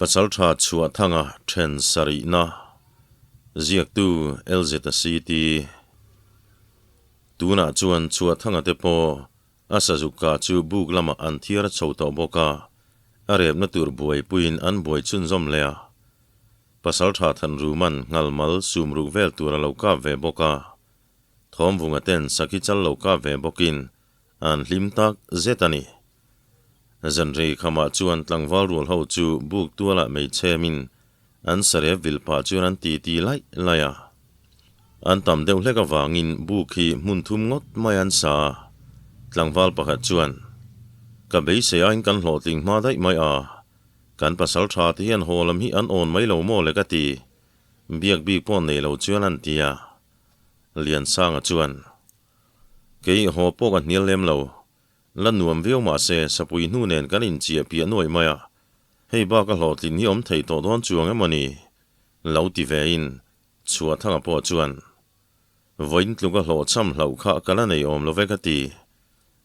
Pasaltha Chhuahthanga then sarihna ziaktu LZCT Tunah chuan Chhuahthanga te pawh a sazuk kah chu buk lamah an thiar chho tawh bawk a, a repna tur buaipuiin an buai chhunzawm leh a. Pasaltha Thanruman nghalmal sumruk vel tur a lo kap ve bawk a, Thawmvunga ten sakhi chal lo kap ve bawkin an hlim tak zet a ni. Zanrei khamah chuan tlangval rual ho chu buk tualah mei chhemin an sarep vil pah chuan an ti ti laih laih a. An tam deuh hlek avangin buk hi hmun thum ngawt mai an sa a. Tlangval pakhat chuan, Ka beisei aiin kan hlawhtling hma daih mai a, kan pasal tha te hian haw lam hi an awn mai lo maw le ka ti, biak bik pawh nei lo chuan an ti a. Liansanga chuan, Kei haw pawh ka hnial lem lo, La nuam viau mah se, sapui hnu nen kan inchiah piah nuaih mai a, hei bak a hlawhtlin hi awm thei tawh dawn chuang emaw ni? Lo ti ve in, Chhuahthanga pawh chuan, Vawiin tluk a hlawhchham hlauh kha ka la nei awm lo ve ka ti.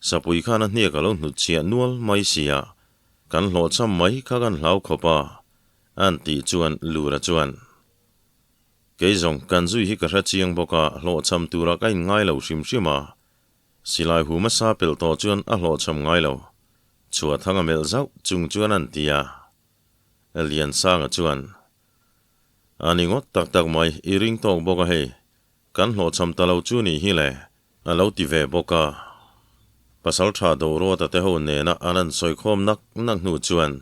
Sapui khan a hniak a lo hnutchhiah nual mai sia, kan hlawhchham mai kha kan hlau khawp a, a'n tih chuan Lura chuan, Kei zawng kan zui hi ka hre chiang bawk a, hlawhchham turah ka inngai lo hrim hrim a, Silai hu hmasa pelh tawh chuan a hlawhchham ngai lo. Chhuahthanga melh zauh chung chuan an ti a. Liansanga chuan, A ni ngawt tak tak mai, i ring tawk bawk a hei. Kan hlawhchham ta lo chu nih hi le, a lo ti ve bawk a. Pasaltha Doruata te ho nena an an sawikhawm nak nak hnu chuan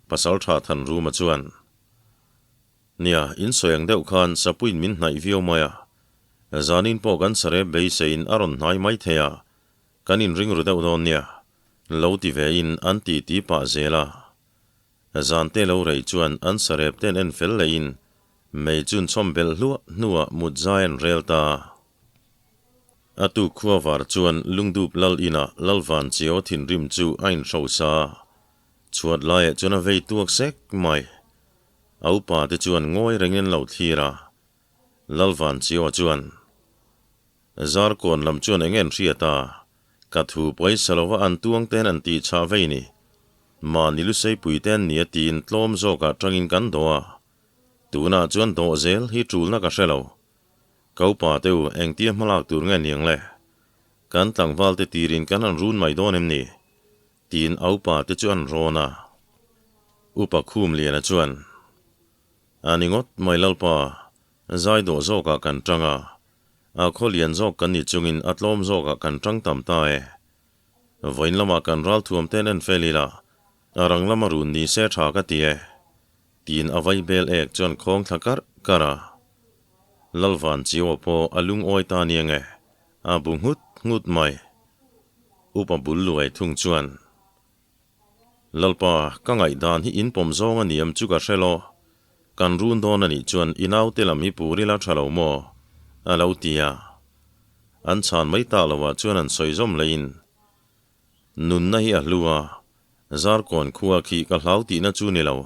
Pasaltha Thanruma chuan, Nia, in sawi ang deuh khan Sapuiin min hnaih viau mai a. Zanin pawh kan sarep beiseiin a rawn hnai mai thei a, kan inring ru deuh dawn nia, lo ti ve in an ti ti pah zel a. Zan te lo rei chuan an sarep ten en fel leh in mei chun chhawm belh hluah hnuah mut zai an rel ta. A tuk khua var chuan Lungdup lal inah Lalvan Chiau thinrim chu a inhrosa. Chhuat laiah chuan a vei tuak sek mai. A upa te chuan ngawi rengin lo thlir a, Lalvan Chiaua chuan, Zarkawn lam chuan eng en hriat a, ka thu pawisa lova an tuang ten an tih chhah vei ni. Mahni luseipui te an nia tiin tlawm zawkah tangin kan dawh a, tunah chuan dawh zel hi tulna ka hre lo. Ka upa te u engtia hmalak tur nge niang le? Kan tlangval te tirin kan han run mai dawn em ni? Tiin a upa te chu an rawn a. Upa Khumliana chuan, A ni ngawt mai Lalpa, zai dawh zawkah kan tang a, a khaw lian zawk kan ni chungin a tlawm zawkah kan tang tam ta e. Vawiin lamah kan ralthuam ten en fel ila, a rang lama run ni se tha ka ti e. Tiin a vai bel ek chuan khawng thla karh karh a. Lalvan Chiaua pawh a lungawi ta nia nge, a bu nghut nghut mai. Upa bul luai thung chuan, Lalpa, ka ngaihdan hi in pawm zawng a niam chu ka hre lo. Kan run dawn a nih chuan i naute lam hi pur ila tha lo maw? a lo ti a. An chhan mai tak lovah chuan an sawi zawm leiin, Nunna hi a hlu a, Zarkawn khua khi ka hlau tihna chu ni lo.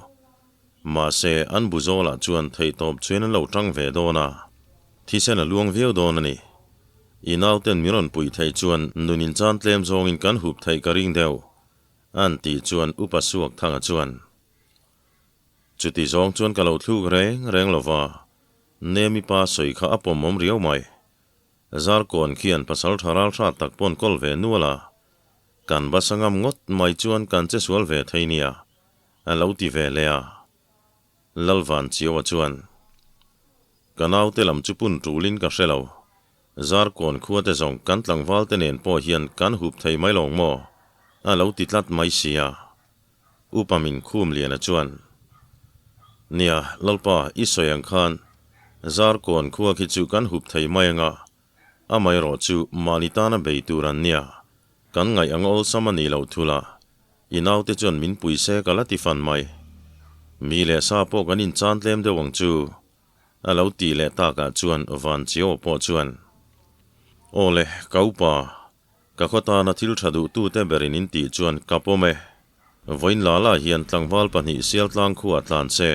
Mahse, an bu zawlah chuan theihtawp chuan an lo tang ve dawn a, thisen a luang viau dawn a ni. I nauten min rawn puih theih chuan nun inchan tlem zawngin kan hup theih ka ring deuh, an tih chuan Upa Suakthanga chuan, Chuti zawng chuan ka lo thluk reng reng lo va, Nemi pa sawi kha a pawmawm riau mai. Zarkawn khian pasal tha ral hrat tak pawn kawl ve nual a, kan basa ngam ngawt mai chuan kan che sual ve thei nia, a lo ti ve leh a. Lalvan Chiaua chuan, Ka naute lam chu pun tulin ka hre lo. Zarkawn khua te zawng kan tlangval te nen pawh hian kan hup thei mai lawng maw? a lo ti tlat mai sia. Upa min khum liana chuan, Nia, Lalpa, i sawi ang khan Zarkawn khua khi chu kan hup thei mai anga, amaherawh chu mahni tana bei tur an nia, kan ngaih ang awlsam a nih loh thul a, I naute chuan min pui se ka la ti fan mai. Mi leh sa pawh kan inchan tlem deuh ang chu. A lo tih leh takah chuan Van Chiaw pawh chuan, Aw le, ka upa, ka khaw tana thil tha duhtute berin in tih chuan ka pawm e. Vawiin la la hian tlangval pahnih sial tlang khuah tlan se.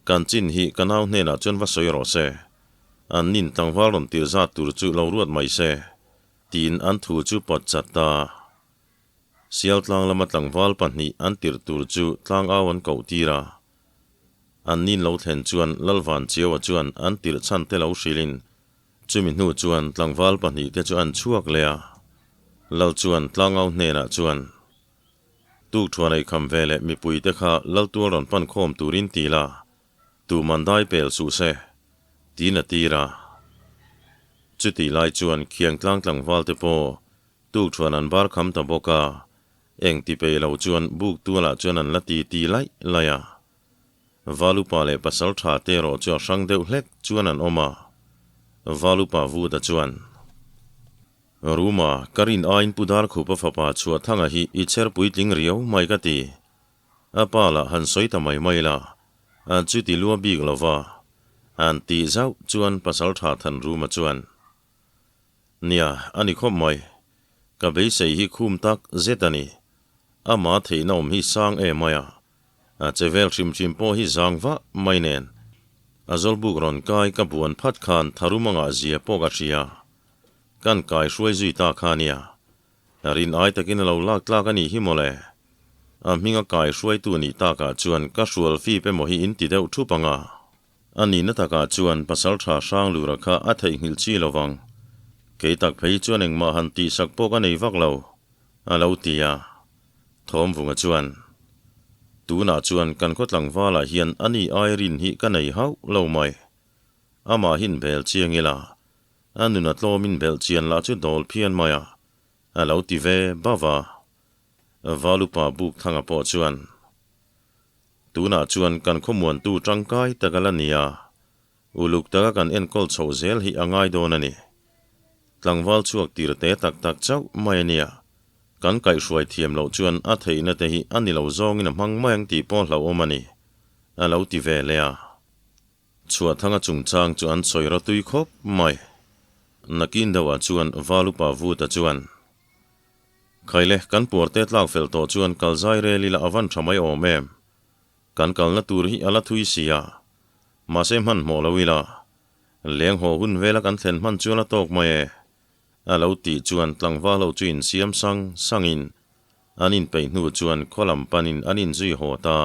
Kan chin hi ka nau hnenah chuan va sawi rawh se. An nin tlangval rawn tir zat tur chu lo ruat mai se, tiin an thu chu pawt chat ta. Sialtlang lama tlangval pahnih an tirh tur chu tlangau an koh tir a. An nin lo thlen chuan Lalvanchiaua chuan an tirh chhan te lo hrilhin chumi hnu chuan tlangval pahnihte chu an chhuak leh a. Lal chuan tlangau hnenah chuan, Tukṭhuan ei kham ve leh mipuite kha Laltual rawn pan khawm turin ti la, tuman dai pel suh se, tiin a tir a. Chutih lai chuan Khiangtlang tlangvalte pawh tukṭhuan an bar kham ta bawk a, eng ti peih lo chuan buk tualah chuan an la ti ti laih laih a. Valupa leh pasal tha te erawh chu a hrang deuh hlek chuan an awm a. Valupa Vuta chuan, Ruma, ka rin aiin Pu Darkhupa fapa Chhuahthanga hi i chher puitling riau mai ka ti. A pa lah han sawi ta mai mai la, a chuti lua bik lo va. An tih zauh chuan pasal tha Thanruma chuan, Nia, a ni khawp mai. Ka beisei hi khum tak zet a ni. Ama theihna awm hi sang em mai a. A che vel hrim hrim pawh hi zang vah mai nen. A zawlbuk rawn kai ka buan phat khan tharum anga zia pawh ka hria. Kan kai hruai zui ta kha nia. Rin ai takin a lo lak tlak a nih hi mawle. A hminga kai hruaitu nih takah chuan ka hrual fip emaw hi in ti deuh thup ang a. A nihna takah chuan pasaltha Hranglura kha a theihnghilh chi lo vang. Kei tak phei chuan engmah han tihsak pawh ka nei vak lo, a lo ti a. Thawmvunga chuan, Tunah chuan kan khaw tlangvalah hian a ni ai rin hi ka nei hauh lo mai. Amahin bel chiang ila, a nun a tlawmin belh chian lah chu dawl phian mai a, a lo ti ve bauh a. Valupa Bukthanga pawh chuan, Tunah chuan kan khawmuantu tangkai tak a la ni a, uluk taka kan enkawl chhoh zel hi a ngai dawn a ni. Tlangval chhuak tir te tak tak chauh mai a nia, kan kaihhruai thiam loh chuan a theihna te hi a ni lo zawngin a hmang mai ang tih pawh hlauhawm a ni, a lo ti ve leh a. Chhuahthanga chungchang chu an sawi rawtui khawp mai. Nakin deuhah chuan Valupa Vuta chuan, Khaile, kan puarte tlak fel tawh chuan kal zai rel ila a van tha mai awm em? Kan kalna tur hi a la thui si a, mahse hmanhmawh lo ila, leng haw hun vela kan thlen hman chuan a tawk mai e, a lo tih chuan tlangval ho chu insiam sang sangin an inpeih hnu chuan khaw lam panin an inzui haw ta.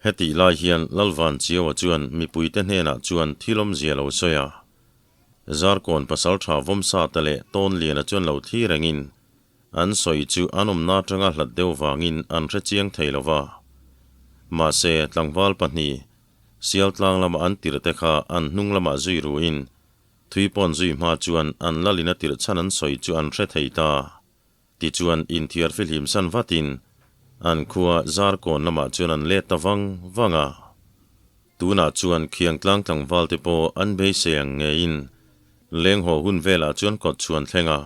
Hetih lai hian Lalvanchiaua chuan mipuite hnenah chuan thil awmzia lo sawi a. Zarkawn pasaltha Vawmsata leh Tawnliana chuan lo thli rengin an sawi chu an awmna atanga hlat deuh vangin an hre chiang thei lo va. Mahse, tlangval pahnih Sialtlang lama an tirhte kha an hnung lamah zui ruin thui pawn zui hma chuan an lalin a tirh chhan an sawi chu an hre thei ta. Tichuan, inthiar fihlim san vatin an khua Zarkawn lamah chuan an let ta vang vang a. Tunah chuan Khiangtlang tlangval te pawh an beisei ang ngeiin leng haw hun velah chuan kawt chhuan thleng a,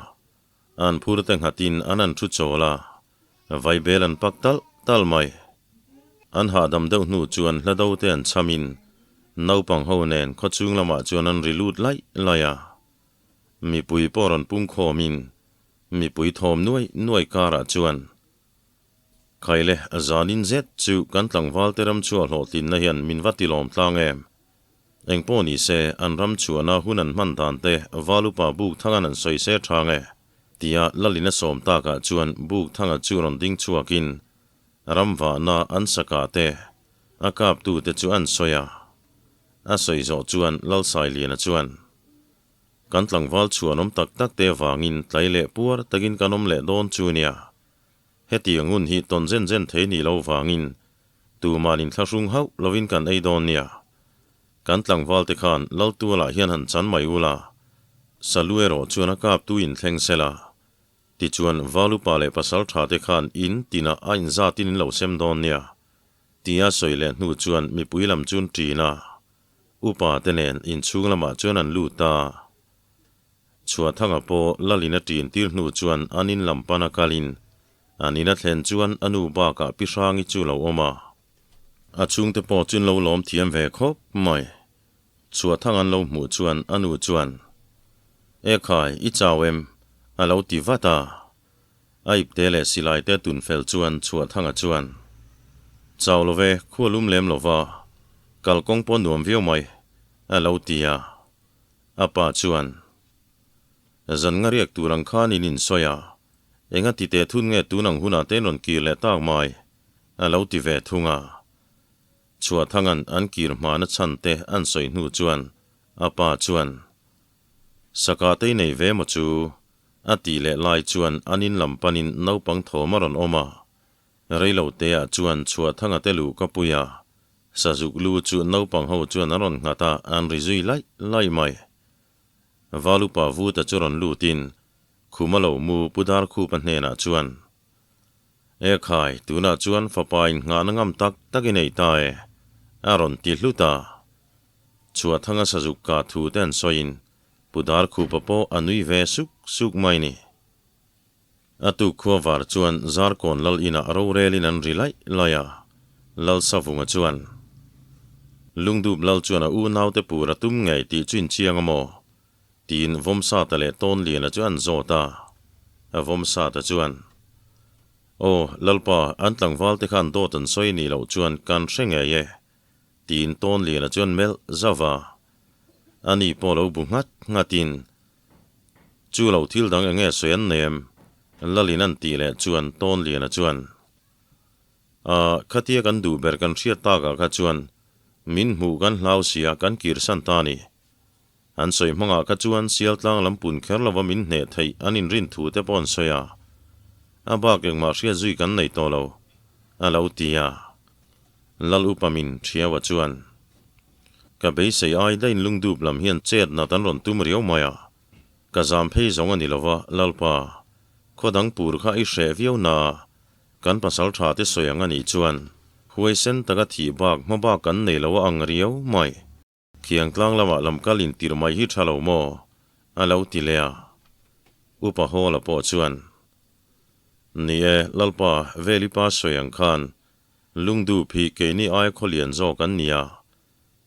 an phur te nghatin an an thu chawl a, vaibel an pak talh talh mai. An hahdam deuh hnu chuan hla do te an chhamin naupang ho nen khawchhung lamah chuan an ri lut laih laih a. Mipui pawh rawn pungkhawmin Mipui thawm nuai nuai karah chuan Khaile zanin zet chu kan tlangvalte ram chhuah hlawhtlinna hian min va tilawm tlang em? Engpawh ni se, an ram chhuahna hun an hman dan te Valupa Bukthanga an sawi se tha nge? tia Lalina sawm takah chuan Bukthanga chu rawn ding chhuakin ram vahna an sakah te a kaptute chu an sawi a. A sawi zawh chuan Lalsailiana chuan. Kan tlangval chhuan awm tak tak te avangin tlai leh puar takin kan awm leh dawn chu nia. Hetiang hun hi tawn zen zen thei nih lo vangin tuman inthlahrung hauh lovin kan ei dawn nia. Kan tlangval te khan Laltualah hian han chan mai ula, Salu erawh chuan a kaptu inthleng sela, tichuan Valupa leh Pasaltha te khan in tinah a inzatin in lo sem dawn nia, tia sawi leh hnu chuan mipui lam chun ṭin a. Upa te nen inchhung lamah chuan an lut a. Chhuahthanga pawh Lalin a ṭin tir hnu chuan an in lam pana kalin an in a thlen chuan a nu bakah Pi Hrangi chu lo awm a. A chhungte pawh chun lo lawm thiam ve khawp mai. Chhuahthanga an lo hmuh chuan a nu chuan, E khai, i chau em? a lo ti vat a. A ipte leh silai te tun fel chuan Chhuahthanga chuan, Chau lo ve, khua lum lem lo va, kalkawng pawh nuam viau mai, a lo ti a. A pa chuan, Zan nga riak tur ang khan in insawi a, enga ti teh thun nge tun ang hunah te rawn kir leh tak mai, a lo ti ve thung a. Chhuahthanga'n an kir hmana chhan te an sawi hnu chuan a pa chuan, Saka tei nei ve maw chu? a tih leh lai chuan an in lam panin naupang thawm a rawn awm a. Reilo teah chuan Chhuahthanga te luh ka pui a, sazuk lu chu naupang ho chuan an rawn nghat a, an ri zui laih laih mai. Valupa Vuta chu rawn lutin khum a lo mu Pu Darkhupa hnenah chuan, E khai, tunah chuan fapa in nghahna ngam tak tak i nei ta e, a rawn ti hlut a. Chhuahthanga sazuk kah thu te an sawiin Pu Darkhupa pawh a nui ve suk suk mai ni. A tuk khua var chuan Zarkawn lal inah rorelin an ri laih laih a, Lal Savunga chuan, Lungdup lal chuan a unaute pur a tum ngei tih chu inchiang a maw? tiin Vawmsata leh Tawnliana chu an zawt a. Vawmsata chuan, Aw, Lalpa, an tlangvalte khan dawt an sawi nih loh chuan kan hre ngei e, tiin Tawnliana chuan melh zauh a. Ani pawh lo bu nghat nghatin, Chu lo thil dang enge sawi an nem? Lalin an tih leh chuan Tawnliana chuan, Ahh, khatia kan duh ber kan hriat takah kha chuan min hmuh kan hlau sia kan kirsan ta ni. An sawi hmangah kha chuan Sialtlang lam pun kher lova min hneh theih an inrin thu te pawh an sawi a, a bak engmah hriat zui kan nei tawh lo, a lo ti a. Lal upa min Thiaua chuan, Ka beisei ai dain lungdup lam hian chet nat an rawn tum riau mai a, ka zam phei zawng a ni lova, Lalpa, khaw dang pur kha i hreh viau na, kan pasal tha te sawi ang a nih chuan huaisen taka thih bak hma bak kan nei lo a ang riau mai. Khiangtlang lamah lamkal intir mai hi tha lo maw? a lo ti leh a. Upa Hawla pawh chuan, Ni e, Lalpa, Velipa sawi ang khan Lungdup hi keini aia khawlian zawk an ni a,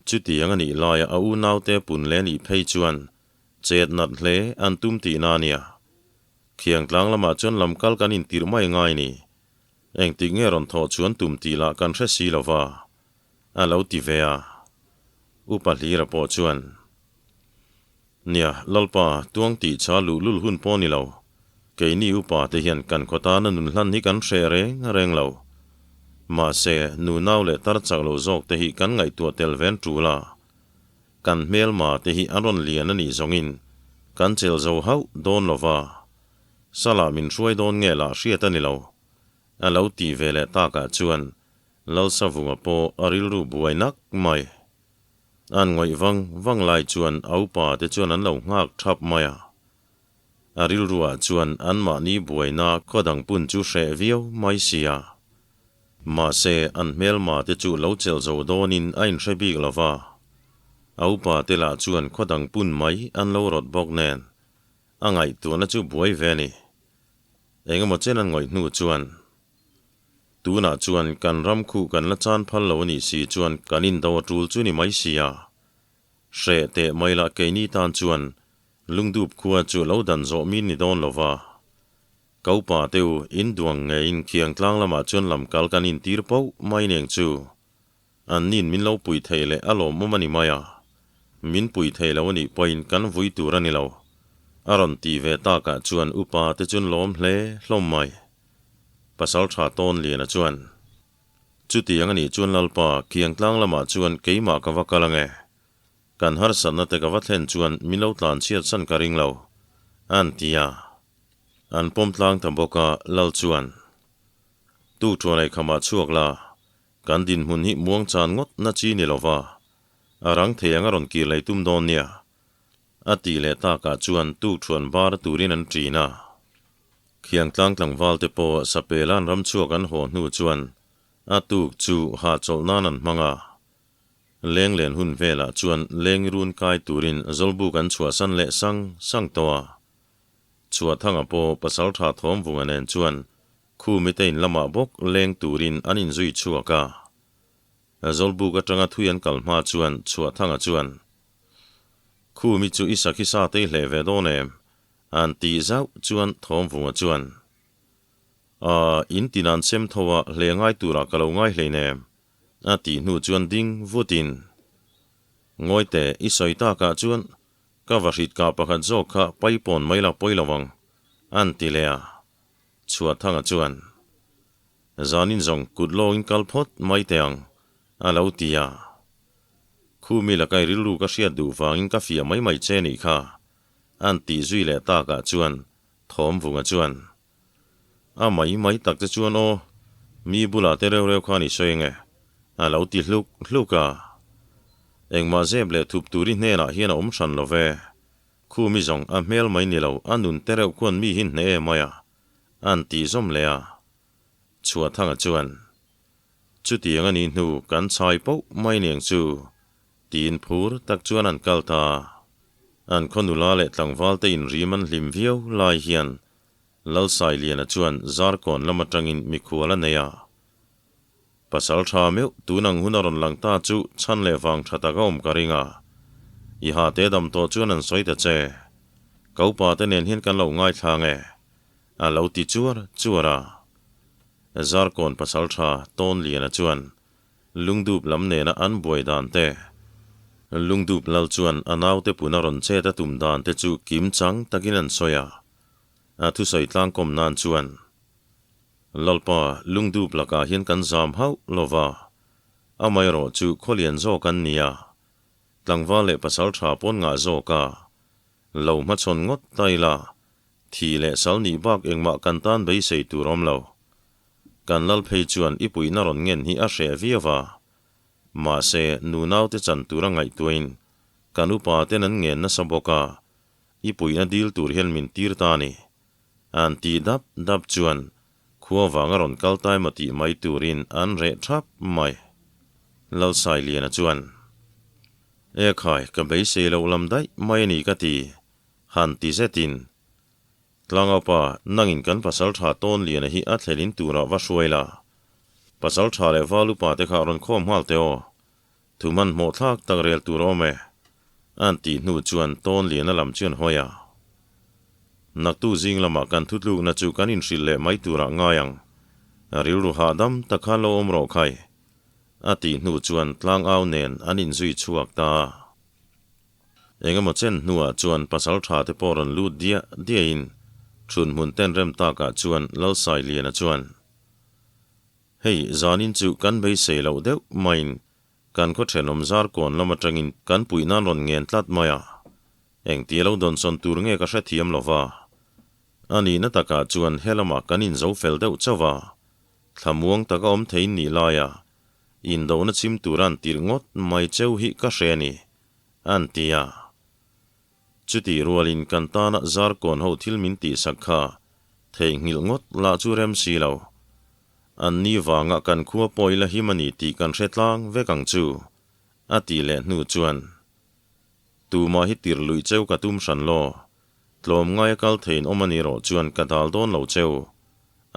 chutiang a nih laia a unaute pun leh nih phei chuan chet nat hle an tum tihna a nia. Khiangtlang lamah chuan lamkal kan intir mai ngai ni. Engtik nge rawn thawh chuan tum tih lah kan hre si lo va, a lo ti ve a. Upa Hlira pawh chuan, Nia, Lalpa, tuang tih cha luhlul hun pawh ni lo. Keini upa te hian kan khaw tana nun hlan hi kan hreh reng reng lo. Mahse, nunau leh tar chak lo zawk te hi kan ngaihtuah tel ven tul a. Kan hmelma te hi an rawn lian a nih zawngin kan chel zo hauh dawn lo va. Salah min hruai dawn nge lah hriat a ni lo. A lo ti ve leh takah chuan Lalsavunga pawh a rilru buai nak mai. An ngawih vang vang lai chuan a upa te chuan an lo nghak thap mai a. A rilruah chuan anmahni buaina khaw dang pun chu hreh viau mai si a. Mahse, an hmelma te chu lo chelh zo dawnin a inhre bik lo va. A upa te lah chuan khaw dang pun mai an lo rawt bawk nen, a ngaihtuahna chu buai ve a ni. Engemaw chen an ngawih hnu chuan, Tunah chuan kan ram khuh kan la chan phal lo a nih si chuan kan indo a tul chu ni mai si a. Hreh teh mai lah keini tan chuan Lungdup khua chu lo dan zawh min ni dawn lo va. Ka upa te u, in duang ngeiin Khiangtlang lamah chuan lamkal kan intir poh mai neng chu. An nin min lo pui thei leh a lawmawm a ni mai a. Min pui thei lo a nih pawhin kan vui tur a ni lo. A rawn ti ve takah chuan upa te chuan lawm hle hlawm mai. Pasal tha tawn liana chuan, Chutiang a nih chuan Lalpa, Khiangtlang lamah chuan keimah ka va kal ange. Kan harsatna te ka va thlen chuan min lo tlan chhiat san ka ring lo, an ti a. An pawm tlang ta bawk a, Lal chuan, Tukṭhuan eikhamah chhuak la, kan dinhmun hi muang chan ngawt na chi ni lova, a rang thei ang a rawn kir lei tum dawn nia, a tih leh takah chuan tukṭhuan bar turin an ṭin a. Khiangtlang tlangval te pawh Sapela'n ramchhuak an haw hnu chuan a tuk chu hahchawlh nan an hmang a. Lenglen hun velah chuan lengi run kai turin Zawlbuk an chhuahsan leh sang sang tawh a. Chhuahthanga pawh Pasaltha Thawmvunga nen chuan Khumite in lamah bawk leng turin an inzui chhuak a. Zawlbuk atanga thui an kal hma chuan Chhuahthanga chuan, Khumi chu i sakhi sa tei hleh ve dawn em? An tih zauh chuan Thawmvunga chuan, Aaa, in tin an sem tho a, hleh ngai turah ka lo ngai hleinem. A tih hnu chuan ding vutin, Ngawi teh, i sawi takah chuan ka vahrit kah pakhat zawk kha paipawn mai la pawi lo ang, an ti leh a. Chhuahthanga chuan, Zanin zawng kut lawngin kal phawt mai teh ang, A lo ti a. Khumi laka i rilru ka hriat duh vangin ka fiah mai mai che nih kha, a'n tih zui leh takah chuan Thawmvunga chuan, A mai mai tak che chuan aw, mi bulah te reu reu khan i sawi ange, a lo ti hluk hluk a. Engmah zep leh thup tur i hnenah hian a awm hran lo ve. Khumi zawng a hmel mai ni lo, a nun te reuh khuan mi hi hneh em mai a, a'n tih zawm leh a. Chhuahthanga chuan, Chutiang a nih hnu kan chhai poh mai niang chu, tiin phur tak chuan an kal ta. An khaw nula leh tlangval te inrim an hlim viau lai hian Lalsailiana chuan Zarkawn lam atangin mikhual a nei a. Pasal tha meuh tun ang hun a rawn lang ta chu chhan leh vang tha tak a awm ka ring a. I ha te dam tawh chuan an sawi ta che. Ka upa te nen hian kan lo ngaithla nge? A lo ti chuar chuar a. Zarkawn pasal tha Tawnliana chuan Lungdup lam nena an buai dan te, Lungdup lal chuan a naute puna rawn chet a tum dan te chu kim chang takin an sawi a. A thusawi tlangkawm nan chuan, Lalpa, Lungdup lakah hian kan zam hauh lo va, amaherawh chu khawlian zawk an ni a, tlangval leh pasal tha pawn ngah zawk a, lo hmachhawn ngawt ta ila, Thi leh sal nih bak engmah kan tan beisei tur awm lo. Kan lal phei chuan i puihna rawn ngen hi a hreh viau a. Mahse, nunaute chan tura ngaihtuahin kan upa ten an ngen nasa bawk a, i puihna dil tur hian min tir ta a ni. An ti dap dap chuan khua vanga rawn kal ta emaw tih mai turin an reh thap mai. Lalsailiana chuan, Ekhai, ka beisei loh lam daih mai a ni ka ti. Han ti zetin, Tlangaupa, nangin kan pasal tha Tawnliana hi a thlelin turah va hruai la. Pasal tha leh val upa te kha rawn khawm nghal teh aw. Thu hmanhmawh thlak tak rel tur a awm e. An tih hnu chuan Tawnliana lam chu an hawi a. Naktu zing lamah kan thutlukna chu kan inhrilh leh mai turah ngai ang. Rilru hahdam tak khan lo awm rawh khai. A tih hnu chuan Tlangau nen an inzui chhuak ta a. Engemaw chen hnuah chuan pasal tha te pawh rawn lut diah diahin thunhmun ten rem takah chuan Lalsailiana chuan, Hei, zanin chu kan beisei loh deuh maiin kan khaw thenawm Zarkawn lam atangin kan puih nan rawn ngen tlat mai a, engtia lo dawnsawn tur nge ka hrethiam lo va. A nihna takah chuan helamah kan inzo fel deuh chauh a, thlamuang taka awm theiin nih laia Indona chim tur an tirh ngawt mai cheu hi ka hre a ni, an ti a. Chutih rualin kan tana Zarkawn ho thil min tihsak kha theihnghilh ngawt lah chu rem si lo. An ni vanga kan khua pawh ila him a ni tih kan hre tlang vek ang chu, a tih leh hnu chuan. Tumah hi tirh luih cheu ka tum hran law, tlawmngai a kal theiin awm a ni rawh chuan ka dal dawn lo cheu,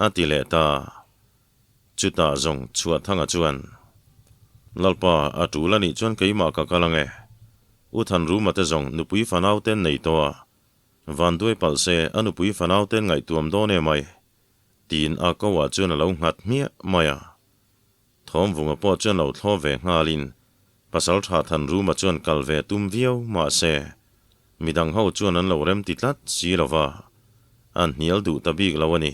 a ti leh ta. Chutah zawng Chhuahthanga chuan, Lalpa, a tul a nih chuan keimah ka kal ange. U Thanruma te zawng nupui fanau ten nei tawh a, vanduai palh se a nupui fanau ten ngaihtuam dawn em ai? tiin a ko ah chuan a lo nghat hmiah mai a. Thawmvunga pawh chuan lo thlawp ve nghalin Pasaltha Thanruma chuan kal ve tum viau mahse midang ho chuan an lo remti tlat si lova, an hnial duh ta bik lo a ni.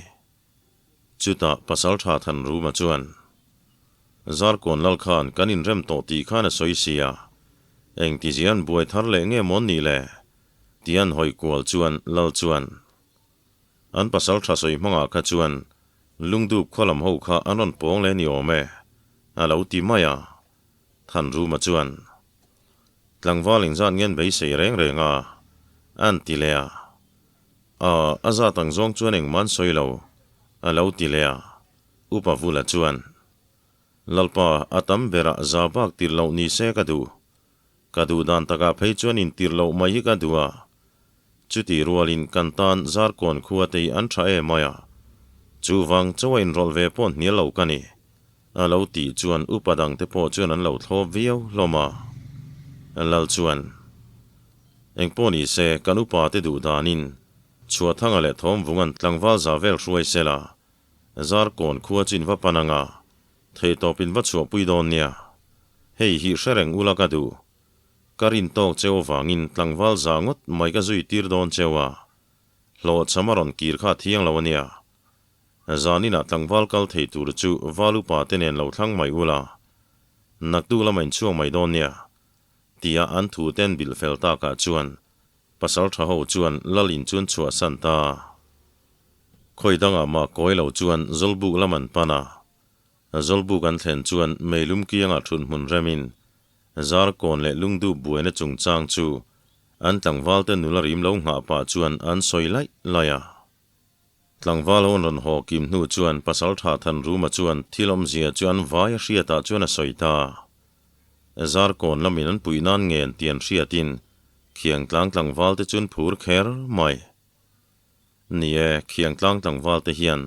Chutah Pasaltha Thanruma chuan, Zarkawn lal khan kan inrem tawh tih khan a sawi si a, engtizia an buai thar leh nge mawn nih le? Ti an hawi kual chuan lal chuan, An pasaltha sawi hmangah kha chuan Lungdup khaw lam ho kha an rawn pawng leh ni awm e, a lo ti mai a. Thanruma chuan, Tlangval engzat nge an beisei reng reng a? An ti leh a. A, a zat ang zawng chuan engmah an sawi lo, a lo ti leh a. Upa Vula chuan, Lalpa, a tam berah za bak tirh loh ni se ka duh. Ka duh dan takah phei chuan intirh loh mai hi ka duh a. Chutih rualin kan tan Zarkawn khua te hi an tha em mai a. Chuvang chaw a inrawlh ve pawh hnial lo ka ni, a lo tih chuan upa dangte pawh chuan an lo thlawp viau hlawm a. Lal chuan. Engpawh ni se, kan upa te duh danin Chhuahthanga leh Thawmvunga'n tlangval za vel hruai se la, Zarkawn khua chu in va pan anga, theihtawp in va chhuahpui dawn nia. Hei hi hre reng ula ka duh. Ka rin tawk cheu avangin tlangval za ngawt mai ka zui tir dawn cheu a, hlawhchham a rawn kir kha a thiang lo a nia. Zaninah tlangval kal thei tur chu val upa te nen lo thlang mai ula. Naktuk lama in chhuak mai dawn nia, tia an thu ten bilh fel takah chuan pasaltha ho chuan lal in chu an chhuahsan ta. Khawi dangah mah kawi lo chuan Zawlbuk lam an pan a. Zawlbuk an thlen chuan meilum kiangah thut hmun remin Zarkawn leh Lungdup buaina chungchang chu an tlangvalte nula rim lo nghah pah chuan an sawi laih laih a. Tlangval ho an rawn haw kim hnu chuan Pasaltha Thanruma chuan thil awmzia chu an vai a hriatah chuan a sawi ta. Zarkawn lamin an puih nan ngen tih an hriatin Khiangtlang tlangvalte chu an phur kher mai. Ni e, Khiangtlang tlangvalte hian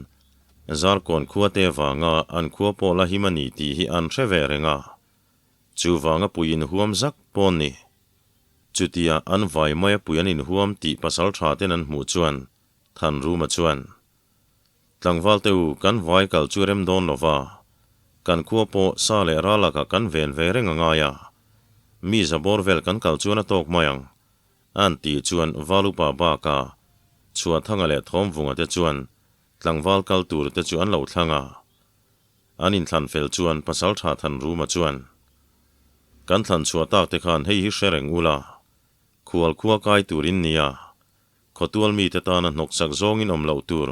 Zarkawn khuate vanga an khua pawh la him a ni tih hi an hre ve reng a. Chuvanga pui inhuam zak pawh ni. Chutia an vai maia pui an inhuam tih pasaltha ten an hmuh chuan Thanruma chuan, Tlangval te u, kan vai kal chu rem dawn lo va, kan khua pawh sa leh ral lakah kan ven ve reng a ngai a, mi za bawr vel kan kal chuan a tawk mai ang, an tih chuan Valupa baka Chhuahthanga leh Thawmvunga te chuan tlangval kal tur te chu an lo thlang a. An inthlan fel chuan Pasaltha Thanruma chuan, Kan thlan chhuah tak te khan hei hi hre reng ula, khual khua kai turin nia, Khawtual mite tana hnawksak zawngin awm loh tur.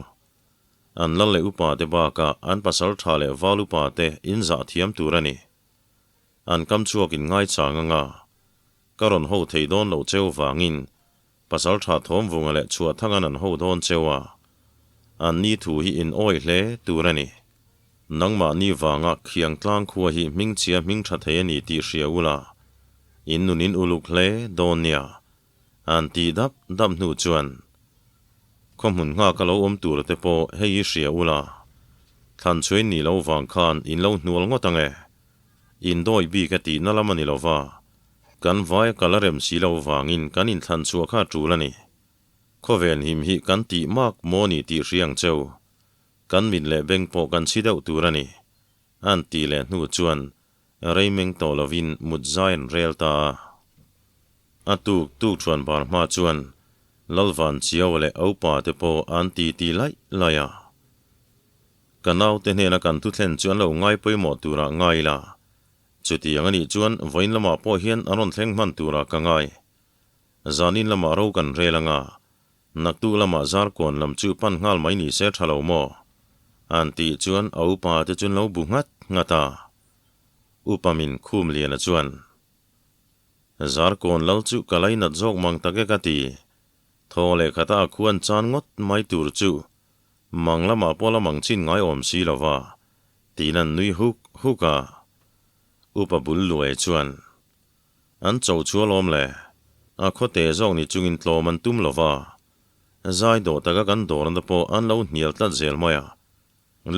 An lal leh upa te bakah an pasal tha leh val upa te in zah thiam tur a ni. An kam chhuak in ngaichang anga ka rawn ho thei dawn loh cheu vangin pasal tha Thawmvunga leh Chhuahthangan an ho dawn cheu a, an ni thu hi in awih hle tur a ni. Nangmahni vanga Khiangtlang khua hi hmingchhia hming tha thei a ni tih hria ula, in nun in uluk hle dawn nia. An tih dap dap hnu chuan, Khaw hmun nghak a lo awm tur te pawh hei hi hria ula, thlan chhuain nih loh vang khan in lo hnual ngawt ang e. In dawi bik a tihna lam a ni lova, kan vai a kal a rem si loh vangin kan inthlan chhuah kha a tul a ni. Khawvel him hi kan tih mak maw ni tih hria ang cheu. Kan mit leh beng pawh kan chhi deuh tur a ni. An tih leh hnu chuan Rei meng tawh lovin mut zai an rel ta a. A tuk tuk thuan bar hma chuan Lalvan Chiaua leh Aupa te pawh an ti ti laih laih a. Ka naute hnena kan thuthlen chu an lo ngai pawimawh turah ngai ila, chutiang a nih chuan vawiin lamah pawh hian an rawn thleng hman turah ka ngai. Zanin lamah ro kan rel anga, naktuk lamah Zarkawn lam chu pan nghal mai ni se tha lo maw? An tih chuan a upa te chu an lo bu nghat nghat a. Upa min khum liana chuan, Zarkawn lal chu ka lainat zawk mang tak e ka ti. Thaw leh khata a khuan chan ngawt mai tur chu mang lamah pawh la mang chin ngai awm si lova, tiin an nui huk huk a. Upa bul luai chuan, An cho chu alawm le, a khawte zawk ni chungin tlawm an tum lova, zai dawh taka kan dawrna pawh an lo hnial tlat zel mai a.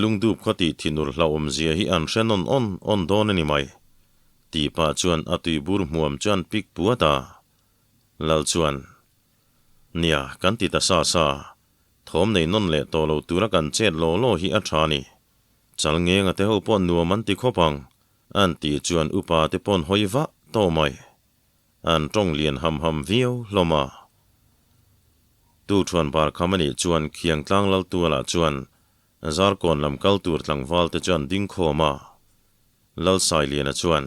Lungdup khaw tih thinur hlauhawm zia hi an hre nawn awn awn dawn a ni mai, tih pah chuan a tuibur hmuam chu an pik puat a. Lal chuan, Nia, kan ti ta sa sa, thawm nei nawn leh tawh lo tura kan chet law law hi a tha a ni. Chal ngenga te ho pawh nuam an ti khawp ang, an tih chuan upa te paw'n hawi vah tawh mai. An tawng lian ham ham viau hlawm a. Tu thuan bar kham a nih chuan Khiangtlang Laltualah chuan Zarkawn lam kal tur tlangval te chuan ding khawm a. Lalsailiana chuan,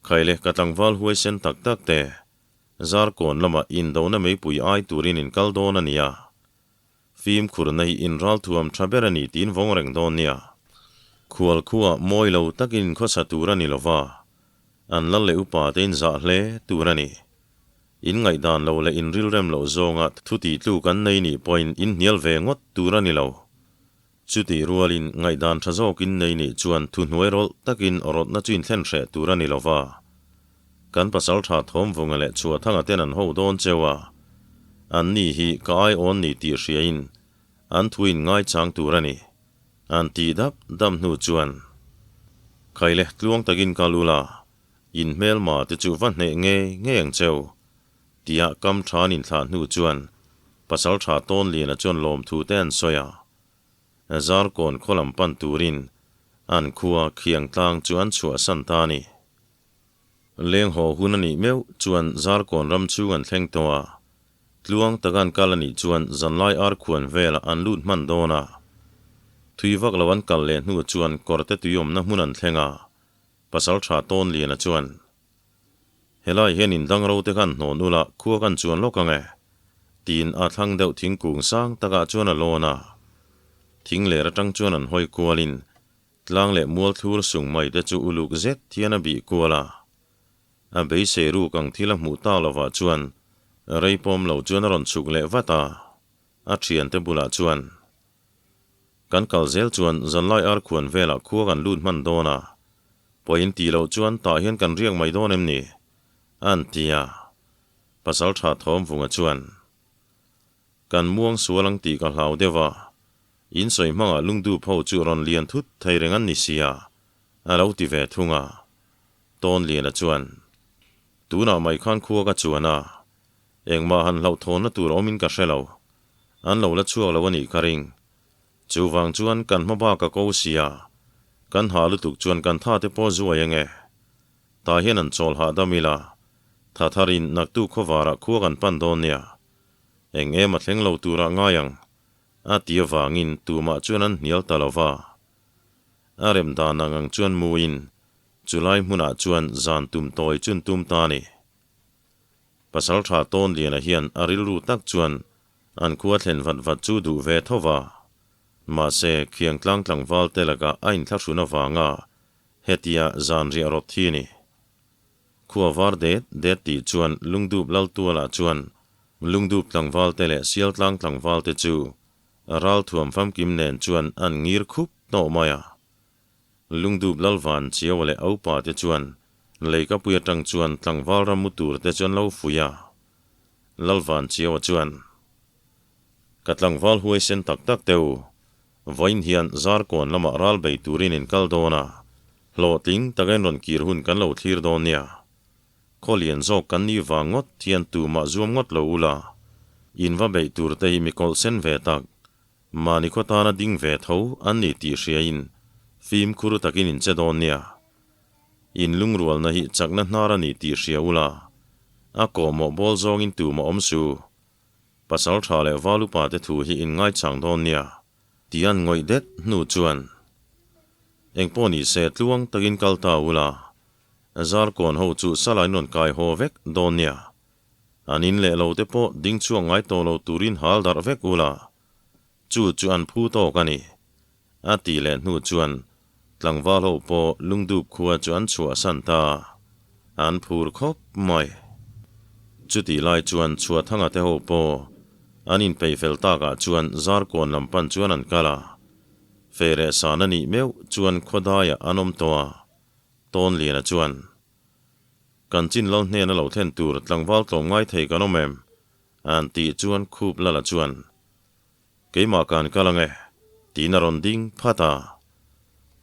Khaile ka tlangval huaisen tak tak te, Zarkawn lamah indona meipui ai turin in kal dawn a nia. Fimkhurna hi in ralthuam tha ber a ni tiin vawng reng dawn nia. Khual khuaah mawi lo takin in khawsa tur a ni lova, an lal leh upa te in zah hle tur a ni. In ngaihdan lo leh in rilrem loh zawnga thu tih tluk an nei nih pawhin in hnial ve ngawt tur a ni lo. Chutih rualin ngaihdan tha zawk in nei nih chuan thuhnuai rawlh takin rawtna chu in thlen hreh tur a ni lova. Kan pasaltha Thawmvunga leh Chhuahthanga ten an ho dawn cheu a, an ni hi ka ai awn ni tih hriain an thu in ngaichang tur a ni, an tih dap dap hnu chuan Khaile tluang takin kal ula, in hmelma te chu va hneh ngei ngei ang cheu, tia kam than inthlah hnu chuan pasaltha Tawnliana chuan lawmthu te an sawi a. Zarkawn khaw lam pan turin an khua Khiangtlang chu an chhuahsan ta a ni. Leng haw hun a nih meuh chuan Zarkawn ram chhung an thleng tawh a, tluang taka an kal a nih chuan zanlai ar khuan velah an lut hman dawn a. Thui vak lo an kal leh hnu chuan kawrte tui awmna hmun an thleng a. Pasalṭha Tawnliana chuan, Helai hian in dang ro te khan hnawn ula khua kan chuan lawk ang e, tiin a thlang deuh thingkung sang takah chuan a lawn a. Thing ler atang chuan an hawi kualin tlang leh mual thlur sung mai te chu uluk zet hian a bih kual a. A beisei ruk ang thil a hmuh tak lovah chuan rei pawm lo chuan a rawn chhuk leh vat a, a thiante bulah chuan, Kan kal zel chuan zanlai arkhuan velah khua kan lut hman dawn a, pawhin tih loh chuan tah hian kan riak mai dawn em ni? a an ti a. Pasaltha Thawmvunga chuan, Kan muang sual ang tih ka hlau deuh a, in sawi hmangah lungdup ho chu rawn lian thut thei reng an ni sia, a lo ti ve thung a. Tawnliana chuan, Tunah mai khan khua ka chuan a, Engmah han hlauhthawnna tur awmin ka hre lo. An lo la chhuak lo a nih ka ring. Chuvang chuan kan hma bak a ko sia, kan hah lutuk chuan kan tha te pawh zuai ange. Tah hian an chawl hahdam ila, tha tharin naktuk khawvarah khua kan pan dawn nia. Eng em a thleng lo turah ngai ang, a ti avangin tumah chuan an hnial ta lo va. A rem dan ang ang chuan muin, chulai hmunah chuan zan tum tawi chun tum ta a ni. Pasalṭha Tawnliana hian a rilru tak chuan an khua thlen vat vat chu duh ve tho va. Mahse, khiangtlang tlangval te lakah a inthlahrun avanga hetia zan riah rawt hi a ni. Khua var det det tih chuan Lungdup Laltualah chuan Lungdup tlangval te leh Sialtlang tlangval te chu ralthuam famkim nen chuan an ngir khup tawh mai a. Lungdup Lalvan Chiaua leh Aupa te chuan Leikapui atang chuan tlangval ram mu tur te chuan lo fuih a. Lalvan Chiaua chuan, Ka tlangval huaisen tak tak te u, vawiin hian Zarkawn lamah ral bei turin in kal dawn a, hlawhtling taka in rawn kir hun kan lo thlir dawn nia. Khaw lian zawk kan nih vang ngawt hian tumah zuam ngawt lo ula, in va beih tur te hi mi kawlhsen ve tak, Mahni khaw tana ding ve tho an ni tih hriain fimkhur takin in che dawn nia. In lungrualna hi chakna hnar a ni tih hria ula, a kawhmawh bawl zawngin tumah awm su. Pasal tha leh val upa te thu hi in ngaichang dawn nia, ti an ngawih det hnu chuan engpawh ni se tluang takin kal ta ula, Zarkawn ho chu sala in rawn kai haw vek dawn nia. An in leh lo te pawh ding chhuak ngai tawh lo turin hal darh vek ula, chu chu an phu tawk a ni. A tih leh hnu chuan tlangval ho pawh lungdup khua chu an chhuahsan ta, an phur khawp mai. Chutih lai chuan Chhuahthanga te ho pawh an inpeih fel takah chuan Zarkawn lam pan chuan an kal a, Feireh san a nih meuh chuan khawdaiah an awm tawh a, Tawnliana chuan. Kan chin lal hnena lo thlen tur tlangval tlawm ngai thei kan awm em? An tih chuan khup lala chuan, Keimah kan kal ang e, tiin a rawn ding phat a.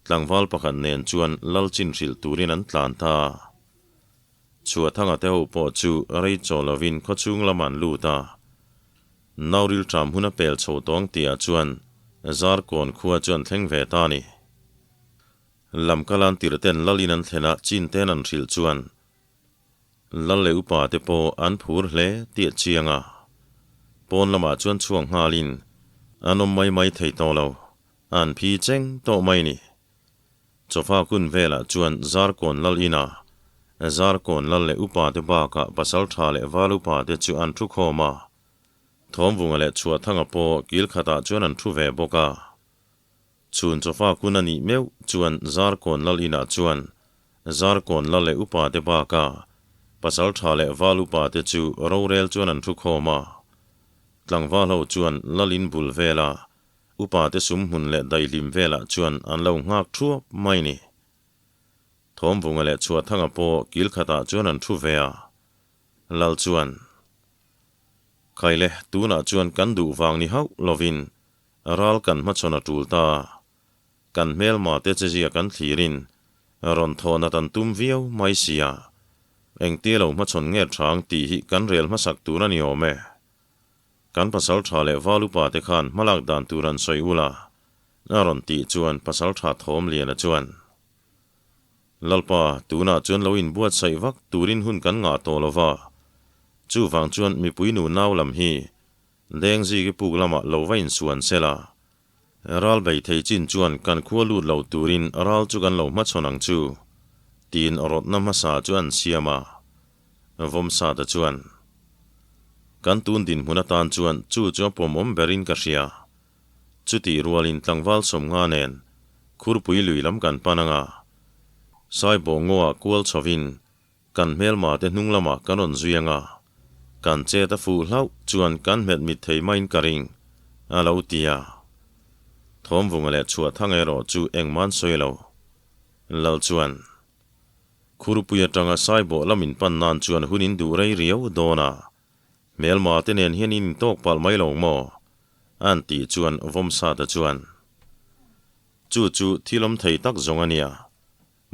Tlangval pakhat nen chuan lal chin hrilh turin an tlan ta a. Chhuahthanga te ho pawh chu rei chaw lovin khawchhung lamah an lut a. Nauril ṭam hun a pel chho tawng tihah chuan Zarkawn khua chu an thleng ve ta a ni. Lam ka lan tirh ten lal in an thlen a chin ten an hrilh chuan lal leh upa te pawh an phur hle tih a chiang a. Pawn lamah chuan chhuak nghal in an awm mai mai thei tawh lo, an phi cheng tawh mai ni. Chawfa kun velah chuan Zarkawn lal in a Zarkawn lal leh upa te bakah pasal tha leh val upa te chu an thu khawm a. Thawmvunga leh Chhuahthanga pawh kil khatah chuan an thu ve bawk a. Chhun chawfa kun a nih meuh chuan Zarkawn lal inah chuan Zarkawn lal leh upa te baka pasal tha leh val upa te chu rorel chuan an thu khawm a. Tlangval ho chuan lal in bul vela upa te sum hmun leh daihlim velah chuan an lo nghak thuap mai ni. Thawmvunga leh Chhuahthanga pawh kil khatah chuan an thu ve a. Lal chuan, Khaile, tunah chuan kan duh vang ni hauh lovin Ral kan hmachhawn a tul ta. Kan hmelma te chezia kan thlirin rawn thawh nat an tum viau mai sia. Engtia lo hmachhawn nge thang tih hi kan rel hmasak tur a ni awm e. Kan pasal tha leh val upa te khan hmalak dan tur an sawi ula a rawn tih chuan pasal tha thawm liana chuan, Lalpa, tunah chuan lo inbuatsaih vak turin hun kan ngah tawh lova, chuvang chuan mipui nu nau lam hi Dengziki puk lamah lo va insuan se la, ral bei thei chin chuan kan khua lut lo turin ral chu kan lo hmachhawn ang chu. Tiin rawtna hmasa chu an siam a. Vawmsata chuan, Kan tun dinhmun atan chuan chu chu a pawmawm berin ka hria. Chutih rualin tlangval 50 nen Khurpui lui lam kan pan anga Saibawh ngaw-ah kual chhovin kan hmelma te hnung lamah kan rawn zui anga kan chet a fuh hlauh chuan kan hmet mit thei maiin ka ring, a lo ti a. Thawmvunga leh Chhuahthanga erawh chu engmah an sawi lo. Lal chuan, Khurpui atanga Saibawh lam in pan nan chuan hun in duh rei riau dawn a, hmelma te nen hian in intawk palh mai lo maw? An tih chuan Vawmsata chuan, Chu chu thil awm thei tak zawng a nia.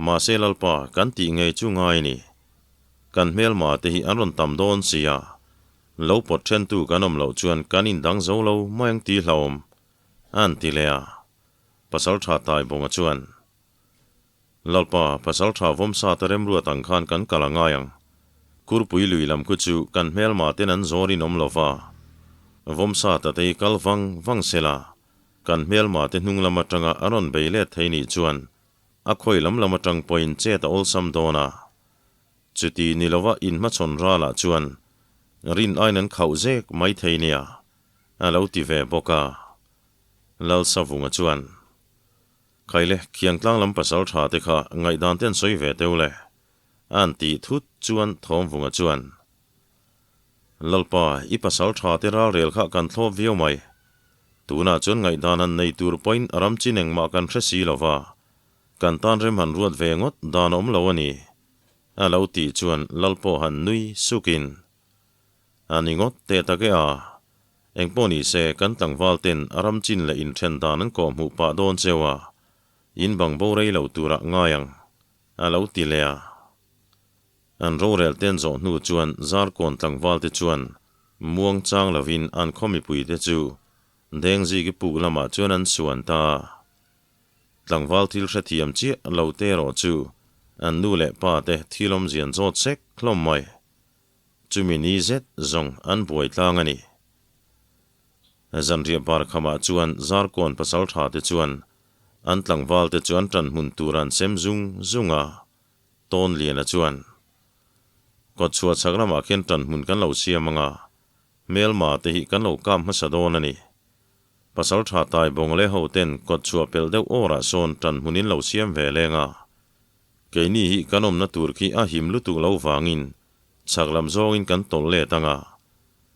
Mahse Lalpa, kan tih ngei chu ngai a ni. Kan hmelma te hi an rawn tam dawn si a, lo pawt thentu kan awm loh chuan kan indang zo lo mai ang tih hlauhawm, an ti leh a. Pasaltha Taibawnga chuan, Lalpa, Pasaltha Vawmsa te remruat ang khan kan kal a ngai ang. Kurpui lui lam khu chu kan hmelma ten an zawr in awm lo va. Vawmsa ta te hi kal vang vang se la, kan hmelma te hnung lam atanga a rawn bei let thei nih chuan a khawi lam lam atang pawhin chet a awlsam dawn a. Chuti ni lova inhmachhawn ralah chuan rin aiin an khauh zek mai thei nia, a lo ti ve bawk a. Lalsavunga chuan. Khaile, Khiangtlang lam pasal tha te kha ngaihdan te an sawi ve teu le, a han tih thut chuan Thawmvunga chuan, Lalpa, i pasal tha te ralrel kha kan thlawp viau mai. Tunah chuan ngaihdan han nei tur pawhin a ram chin engmah kan hre si lo va, kan tan rem han ruat ve ngawt dan a awm lo a ni, a lo tih chuan Lalpawh han nui sukin, A ni ngawt teh tak e a. Engpawh ni se, kan tlangval ten a ram chin leh inthen dan an kawh hmuh pah dawn cheu a, in bang bo rei lo turah ngai ang, a lo ti leh a. An rorel ten zawh hnu chuan Zarkawn tlangval te chuan muang chang lovin an khaw mipui te chu Dengziki puk lamah chuan an suan ta a. Tlangval thil hrethiam chiah lo te erawh chu an nu leh pa te thil awmzian zawt sek hlawm mai. Chumi ni zet zawng an buai tlang a ni. Zanriah bar khamah chuan Zarkawn pasaltha te chuan an tlangval te chu an tan hmun tur an sem zung zung a, Tawnliana chuan, Kawtchhuah chhak lamah khian tan hmun kan lo siam ang a, hmelma te hi kan lo kap hmasa dawn a ni. Pasaltha Taibawng leh ho ten kawtchhuah pelh deuh awrah sawn tan hmun in lo siam ve leng a, keini hi kan awmna tur khi a him lutuk lo vangin Chhak lam zawngin kan tawlh let ang a,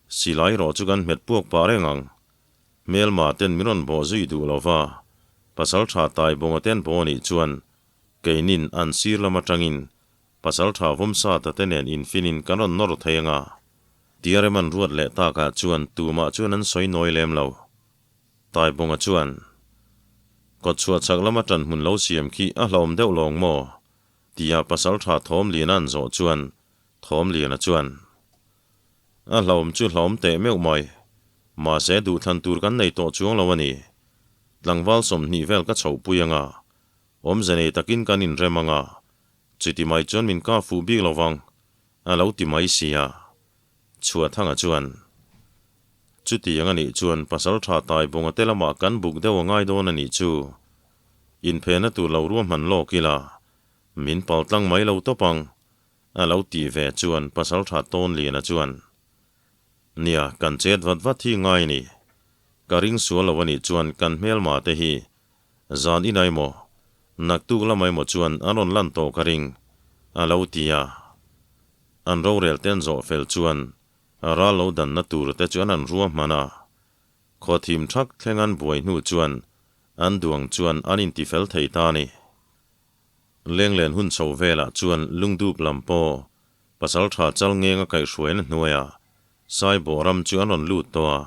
silai erawh chu kan hmet puak pah reng ang. Hmelma ten min rawn bawh zui duh lo va, Pasaltha Taibawnga ten bawh anih chuan keinin an sir lam atangin Pasaltha Vawmsata te nen infinin kan rawn nawr thei ang a. Tia rem an ruat leh takah chuan tumah chuan an sawi nawi lem lo. Taibawnga chuan, Kawtchhuah chhak lama ṭan hmun lo siam khi a hlauhawm deuh lawng maw? Tia pasalṭha Thawmliana an zawh chuan Thawmliana chuan, A hlauhawm chu hlauhawm teh meuh mai. Mahse duhthlan tur kan nei tawh chuang lo a ni. Tlangval 20 vel ka chhohpui ang a, awmze nei takin kan inrem ang a, chuti mai chuan min kah fuh bik lo vang, a lo ti mai si a. Chhuahthanga chuan, Chutiang a nih chuan pasalṭha Taibawnga te lamah kan buk deuh a ngai dawn a nih chu. Inphehna tur lo ruahman lawk ila, min pal tlang mai lo tawp ang, a lo tih ve chuan Pasaltha Tawnliana chuan, Nia, kan chet vat vat hi ngai ni. Ka ring sual lo a nih chuan kan hmelma te hi zan inah emaw, naktuk lamah emaw chuan an rawn lan tawh ka ring, a lo ti a. An rorel te an zawh fel chuan ral lo danna tur te chu an an ruahman a. Khaw thim thak thleng an buai hnu chuan an duang chuan an intifel thei ta a ni. Lenglen hun chho velah chuan lungdup lam pawh pasaltha chal ngenga kaihhruaina hnuaiah Saibawh ram chu an rawn lut tawh a.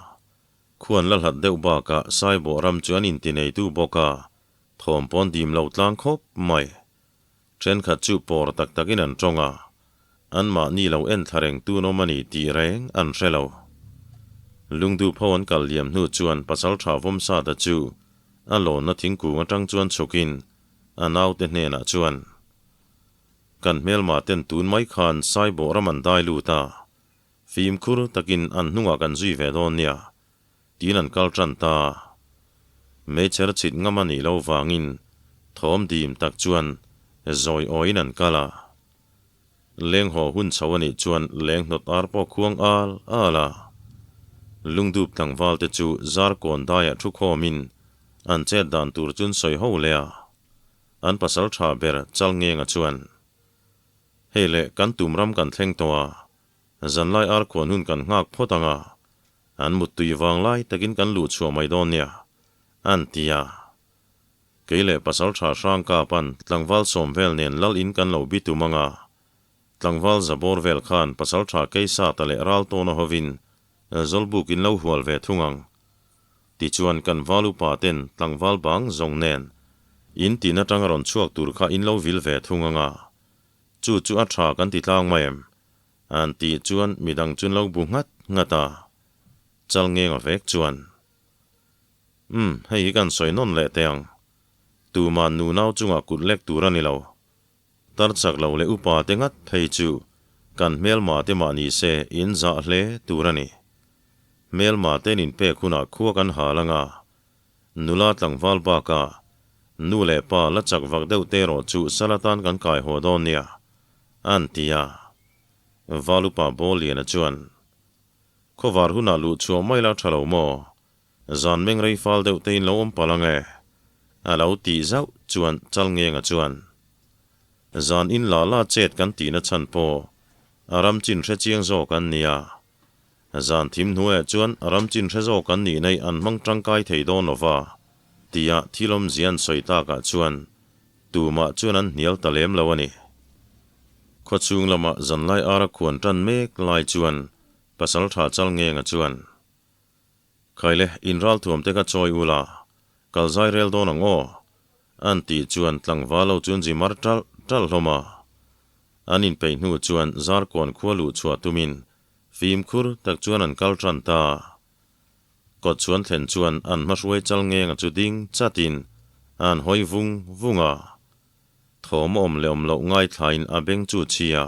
Khuan la hlat deuh bakah Saibawh ram chu an intineitu bawk a, thawm pawn dim lo tlang khawp mai. Thenkhat chu pawr tak takin an tawng a, anmahni lo en thla reng tun awm a ni tih reng an hre lo. Lungdup ho an kal liam hnu chuan Pasaltha Vawmsata chu a lawnna thingkung atang chuan chhukin a naute hnenah chuan, Kan hmelma ten tun mai khan Saibawh ram an dai lut a, fimkhur takin an hnungah kan zui ve dawn nia, tiin an kal tan ta. Meichher chhit ngam a nih loh vangin thawm dim tak chuan Zawi awiin an kal a. Leng haw hun chho a nih chuan leng hnawt ar pawh khuang al al a. Lungdup tlangval te chu Zarkawn daiah thu khawmin an chet dan tur chun sawi ho leh a. An pasal tha ber Chalngenga chuan, Hei le, kan tum ram kan thleng tawh a, zanlai ar khuan hun kan nghak phawt ang a, an muttui vang lai takin kan luh chhuah mai dawn nia, an ti a. Kei leh Pasalṭha Hrangkapa'n tlangval sawm vel nen lal in kan lo bi tum ang a, tlangval zabawr vel khan Pasalṭha Keisata leh Raltawna hovin Zawlbuk in lo hual ve thung ang. Tichuan kan val upa ten tlangval bang zawng nen in tin atanga rawn chhuak tur kha in lo vil ve thung ang a, chu chu a ṭha kan ti tlang mai em? An tih chuan midang chun lo bu nghat nghat a, Chalngenga vek chuan. Umm, hei hi kan sawi nawn leh teh ang. Tuman nunau chungah kut lek tur a ni lo. Tar chak lo leh upa te ngat phei chu kan hmelma te mah ni se in zah hle tur a ni. Hmelma ten in pek hunah khua kan hal anga nula tlangval bakah nu leh pa la chak vak deuh te erawh chu sal atan kan kai haw dawn nia, an ti a. Val upa Bawlliana chuan, Khawvar hunah luh chhuah mai la tha lo maw? Zan meng rei fal deuh te in lo awm palh ang e. A lo tih zauh chuan Chalngenga chuan, Zan in la la chet kan tihna chhan pawh a ram chin hre chiang zawk an nia. Zan thim hnuaiah chuan a ram chin hre zawk an nih nei an hmang tangkai thei dawn lo va, tia thil awmzia an sawi takah chuan tumah chuan an hnial ta lem lo a ni. Khawchhung lamah zanlai ara khuan tan mek lai chuan Pasaltha Chalngenga chuan, Khaile, in ralthuam te kha chawi ula, kal zai rel dawn ang aw, an tih chuan tlangval lo chuan zi mar ṭalh ṭalh hlawm a. An inpeih hnu chuan Zarkawn khua luh chhuah tumin fimkhur tak chuan an kal ṭan ta. Kawt chuan thlen chuan an hmahruai Chalngenga chu ding chatin an hawi vung vung a. Thawm a awm leh awm loh ngaithlain a beng chu chhia.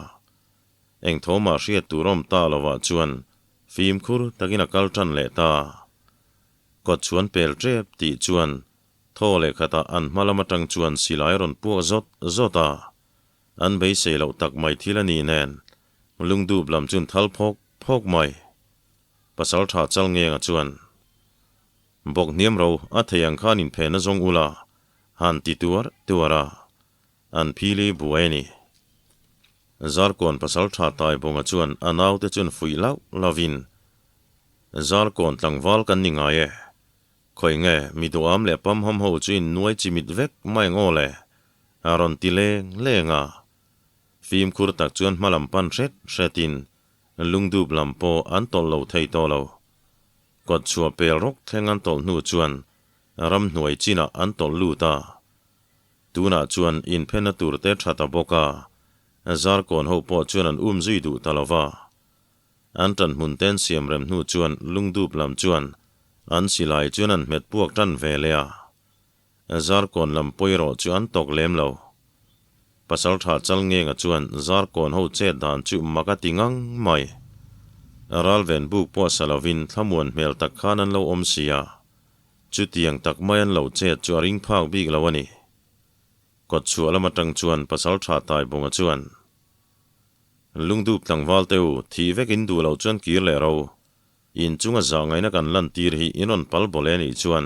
Eng thawmah hriat tur awm ta lovah chuan fimkhur takin a kal tan leh ta. Kawt chuan pel tep tih chuan thaw leh khatah an hma lam atang chuan silai rawn puak zawt zawt a. An beisei loh tak mai thil a ni nen lungdup lam chun thal phawk phawk mai. Pasaltha Chalngenga chuan, Bawk hniam ro a thei ang khan inphen a zawng ula, han ti tuar tuar a. An phili buai a ni. Zarkawn pasal tha Taibawnga chuan a naute chuan fuih lauh lauhin, Zarkawn tlangval kan ni ngai e. Khawi nge mi duham leh pamham ho chu in nuai chimit vek mai ang aw le, a rawn ti leng leng a. Fimkhur tak chuan hma lam pan hret hretin lungdup lam pawh an tawlh lo thei tawh lo. Kawtchhuah pel rawk thleng an tawlh hnu chuan ramhnuai chinah an tawlh lut a. Tunah chuan inphenna tur te tha ta bawk a, Zarkawn ho pawh chuan an um zui duh ta lo va. An tan hmun ten siam rem hnu chuan lungdup lam chuan an silai chuan an hmet puak tan ve leh a. Zarkawn lam pawi erawh chu an tawk lem lo. Pasaltha Chalngenga chuan Zarkawn ho chet dan chu mak a ti ngang mai. Ralven buk pawh sa lovin thlamuan hmel tak khan an lo awm si a. Chutiang tak mai an lo chet chu a ring phak bik lo a ni. Kawtchhuah lam atang chuan Pasaltha Taibunga chuan, Lungdup tlangval te u, thih vek in duh loh chuan kir leh ro. In chunga zah ngaihna kan lantir hi in rawn pal bawlh e nih chuan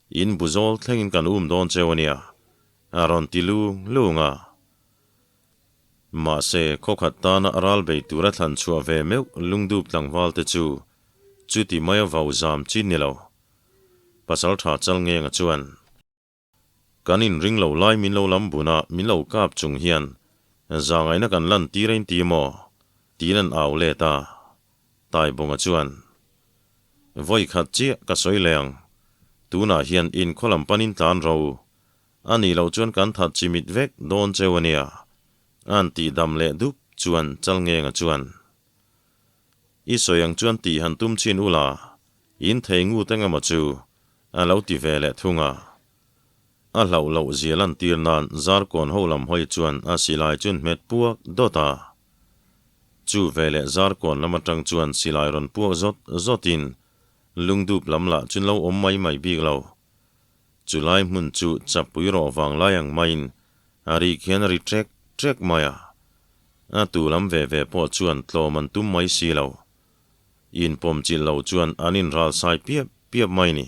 in bu zawl thlengin kan um dawn cheu a nia, a rawn ti lung lung a. Mahse, khawkhat tana ral bei tura thlan chhuah ve meuh Lungdup tlangval te chu chuti maia vau zam chin ni lo. Pasaltha Chalngenga chuan, Kan inring lo lai min lo lam bun a, min lo kap chung hian zahngaihna kan lan tir a inti maw? tiin an au let a. Taibunga chuan, Vawi khat chiah ka sawi leh ang, tunah hian inkhaw lam panin tlan ro u, a nih loh chuan kan that chimit vek dawn cheu a nia, an tih dam leh dup chuan Chalngenga chuan, I sawi ang chuan tih han tum chin ula, in thei ngut eng emaw chu, a lo ti ve leh thung a. A hlauh loh zia lantir nan Zarkawn ho lam hawi chuan a silai chu hmet puak dawt a. Chu ve leh Zarkawn lam atang chuan silai rawn puak zawt zawtin lungdup lam lah chu lo awm mai mai bik lo. Chulai hmun chu chapui rawh vang lai ang maiin A rik hian a ri ṭek ṭek mai a. A tu lam ve ve pawh chuan tlawm an tum mai si lo. Inpawm chilh lo chuan an inral sai piap piap mai ni.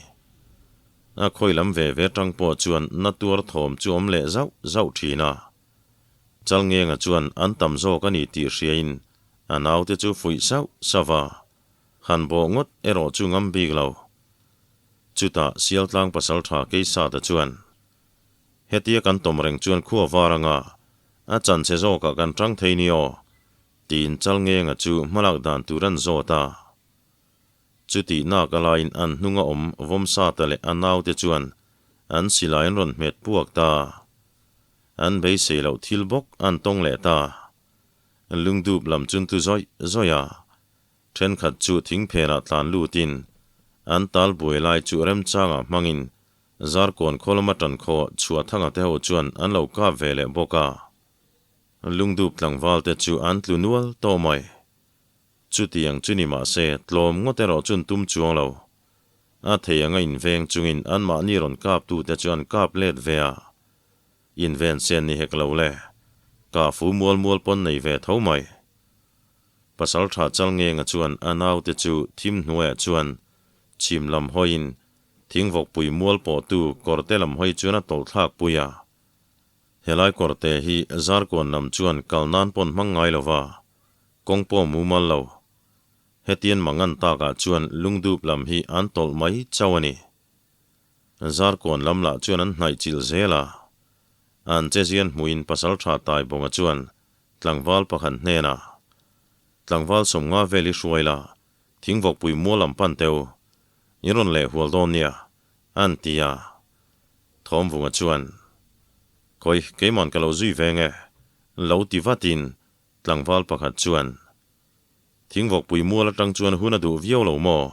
A khawi lam ve ve tang pawh chuan na tuar thawm chu awm leh zauh zauh thin a. Chalngenga chuan an tam zawk a ni tih hriain a naute chu fuih sauh sauh a, han bawh ngawt erawh chu ngam bik lo. Chutah Sialtlang pasaltha Keisata chuan, Hetia kan tawm reng chuan khua var anga a chanche zawkah kan tang thei ni aw, tiin Chalngenga chu hmalak dan tur an zawt a. Chutih nak a laiin an hnunga awm Vawmsata leh a naute chuan an silai an rawn hmet puak ta. An beisei loh thil bawk an tawng leh ta. Lungdup lam chun tu zawih zawih a, thenkhat chu thingphenah tlan lutin an tal buai lai chu remchangah hmangin Zarkawn khaw lama tan khaw Chhuahthanga te ho chuan an lo kap ve leh bawk a. Lungdup tlangval te chu an tlu nual tawh mai. Chutiang chu ni mah se, tlawm ngawt erawh chun tum chuang lo. A thei anga inveng chungin anmahni rawn kaptute chu an kap let ve a. Inven sen ni hek lo le. Kah fu mual mual pawn nei ve tho mai. Pasaltha Chalngenga chuan a naute chu thim hnuaiah chuan chhim lam hawiin thingvawkpui mual pawhtu kawrte lam hawi chuan a tawlh thlak pui a. Helai kawrte hi Zarkawn lam chuan kal nan pawn hmang ngai lo va, kawng pawh mumal lo. Hetian mangan takah chuan lungdup lam hi an tawlh mai chauh a ni. Zarkawn lam lah chuan an hnaih chilh zel a. An chezian hmuin Pasaltha Taibawnga chuan tlangval pakhat hnenah, Tlangval sawmnga vel i hruai la, thingvawkpui mual lam pan teu, i rawn leh hual dawn nia, an ti a. Thawmvunga chuan, Khawi, keiman ka lo zui ve nge, lo ti vatin tlangval pakhat chuan, Thingvawkpui mual atang chuan hun a duh viau lo maw?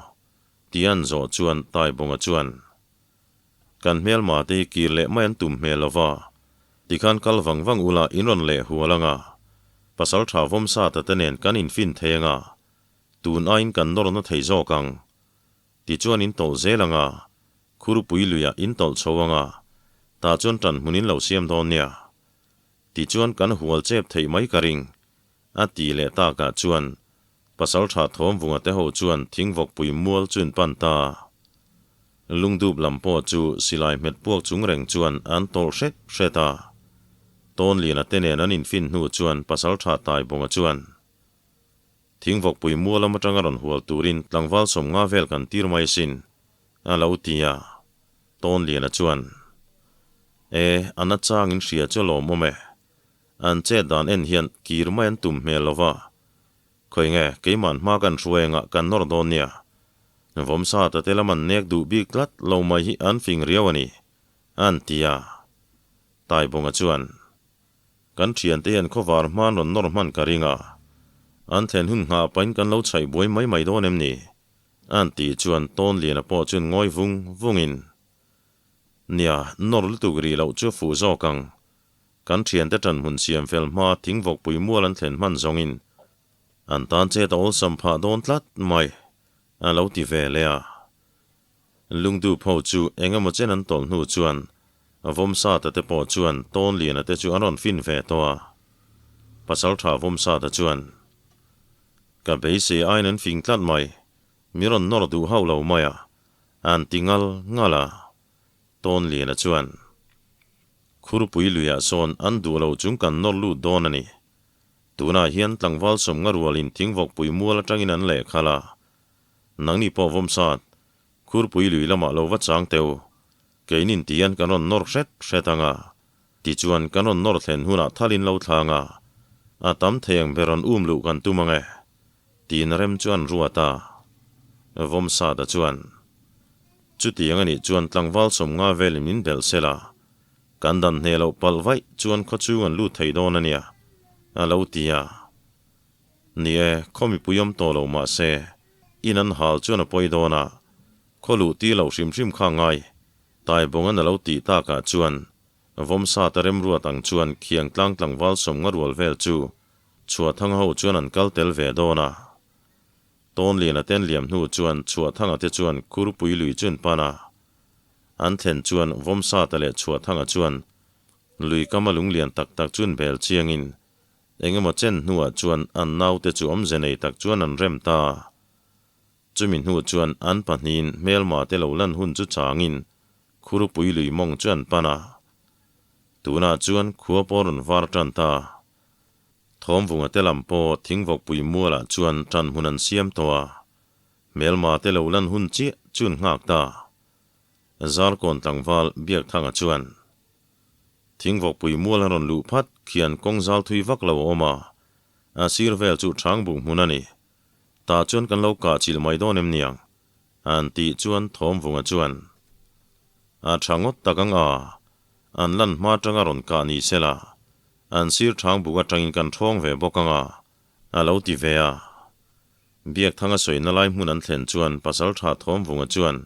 ti an zawh chuan Taibawnga chuan, Kan hmelma te hi kir leh mai an tum hmel lo va, tikhan kal vang vang ula in rawn leh hual anga, Pasaltha Vawmsata te nen kan infin thei anga, tun aiin kan nawrna thei zawk ang. Tichuan in tawlh zel anga, Khurpui luiah in tawlh chho anga, tah chuan ṭan hmun in lo siam dawn nia. Tichuan kan hual chep theih mai ka ring, a ti leh takah chuan Pasalṭha Thawmvunga te ho chuan thingvawkpui mual chu in pan ta. Lungdup lam pawh chu silai hmet puak chung reng chuan an tawlh hret hret a. Tawnliana te nen an infin hnu chuan Pasalṭha Taibawnga chuan, Thingvawkpui mual lam atanga rawn hual turin tlangval 50 vel kan tir mai asin, a lo ti a. Tawnliana chuan, E, a na changin hria chu a lawmawm e. An chet dan en hian kir mai an tum hmel lo va. Khawi nge, keima'n hma kan hruai anga kan nawr dawn nia. Vawmsata te lam an nek duh bik tlat lo mai hi an fing riau a ni, an ti a. Taibawnga chuan, Kan thiante hian khawvar hma'n rawn nawr hman ka ring a, an thlen hun nghah pahin kan lo chhaih buai mai mai dawn em ni? An tih chuan Tawnliana pawh chuan ngawi vung vungin, Nia, nawr lutuk rih loh chu a fuh zawk ang. Kan thiante ṭan hmun siam fel hma thingvawkpui mual an thlen hman zawngin an tan chet a awlsam phah dawn tlat mai, a lo ti ve leh a. Lungdup ho chu eng emaw chen an tawlh hnu chuan Vawmsata te pawh chuan Tawnliana te chu an rawn fin ve tawh a. Pasalṭha Vawmsata chuan, Ka beisei aiin an fing tlat mai, mi rawn nawr duh hauh lo mai a, an ti ngal ngal a. Tawnliana chuan, Khurpui luiah sawn an duh lo chung kan nawr lut dawn a ni. Tunah hian tlangval 50 rualin thingvawkpui mual atangin an lehkhalh a. Nangni pawh vawmsat, Khurpui lui lamah lo va chang teu. Keinin tihian kan rawn nawr hret hret ang a, tichuan kan rawn nawr thlen hunah thalin lo thlang a, a tam thei ang ber rawn um luh kan tum ang e, tiin rem chu an ruat a. Vawmsata chuan, Chutiang a nih chuan tlangval 50 velin min belh sel a, kan dan hneh loh palh vaih chuan khawchhung an lut thei dawn a nia, a lo ti a. Ni e, khaw mipui awm tawh lo mah se, in an hal chuan a pawi dawn a, khaw luh tir loh hrim hrim kha ngai, Taibawng an a lo tih takah chuan Vawmsata remruat ang chuan khiang tlang tlangval 50 rual vel chu Chhuahthanga ho chuan an kal tel ve dawn a. Tawnliana ten liam hnu chuan Chhuahthanga te chuan Khurpui lui chu an pan a. An thlen chuan Vawmsata leh Chhuahthanga chuan. Lui kama lunglian tak tak chuan bel chiangin engemaw chen hnuah chuan an naute chu awmze nei tak chuan an rem ta. Chumi hnu chuan an pahnihin hmelma te lo lan hun chu changin Khurupui lui mawng chu an pan a. Tunah chuan khua pawh rawn var tan ta. Thawmvunga te lam pawh thingvawkpui mualah chuan tan hmun an siam tawh a. Hmelma te lo lan hun chiah chu an nghak ta. Zarkawn tlangval Biakthanga chuan Thingvawkpui mual a rawn luh phat khian kawng zal thui vak lo a awm a, a sir vel chu Ṭhangbuk hmun a ni. Tah chuan kan lo kah chilh mai dawn em niang? An tih chuan Thawmvunga chuan a ṭha ngawt tak ang a, an lan hma aṭanga rawn kah ni sela, an sir Ṭhangbuk aṭangin kan ṭhawng ve bawk ang a, a lo ti ve a. Biakthanga sawina lai hmun an thlen chuan Pasalṭha Thawmvunga chuan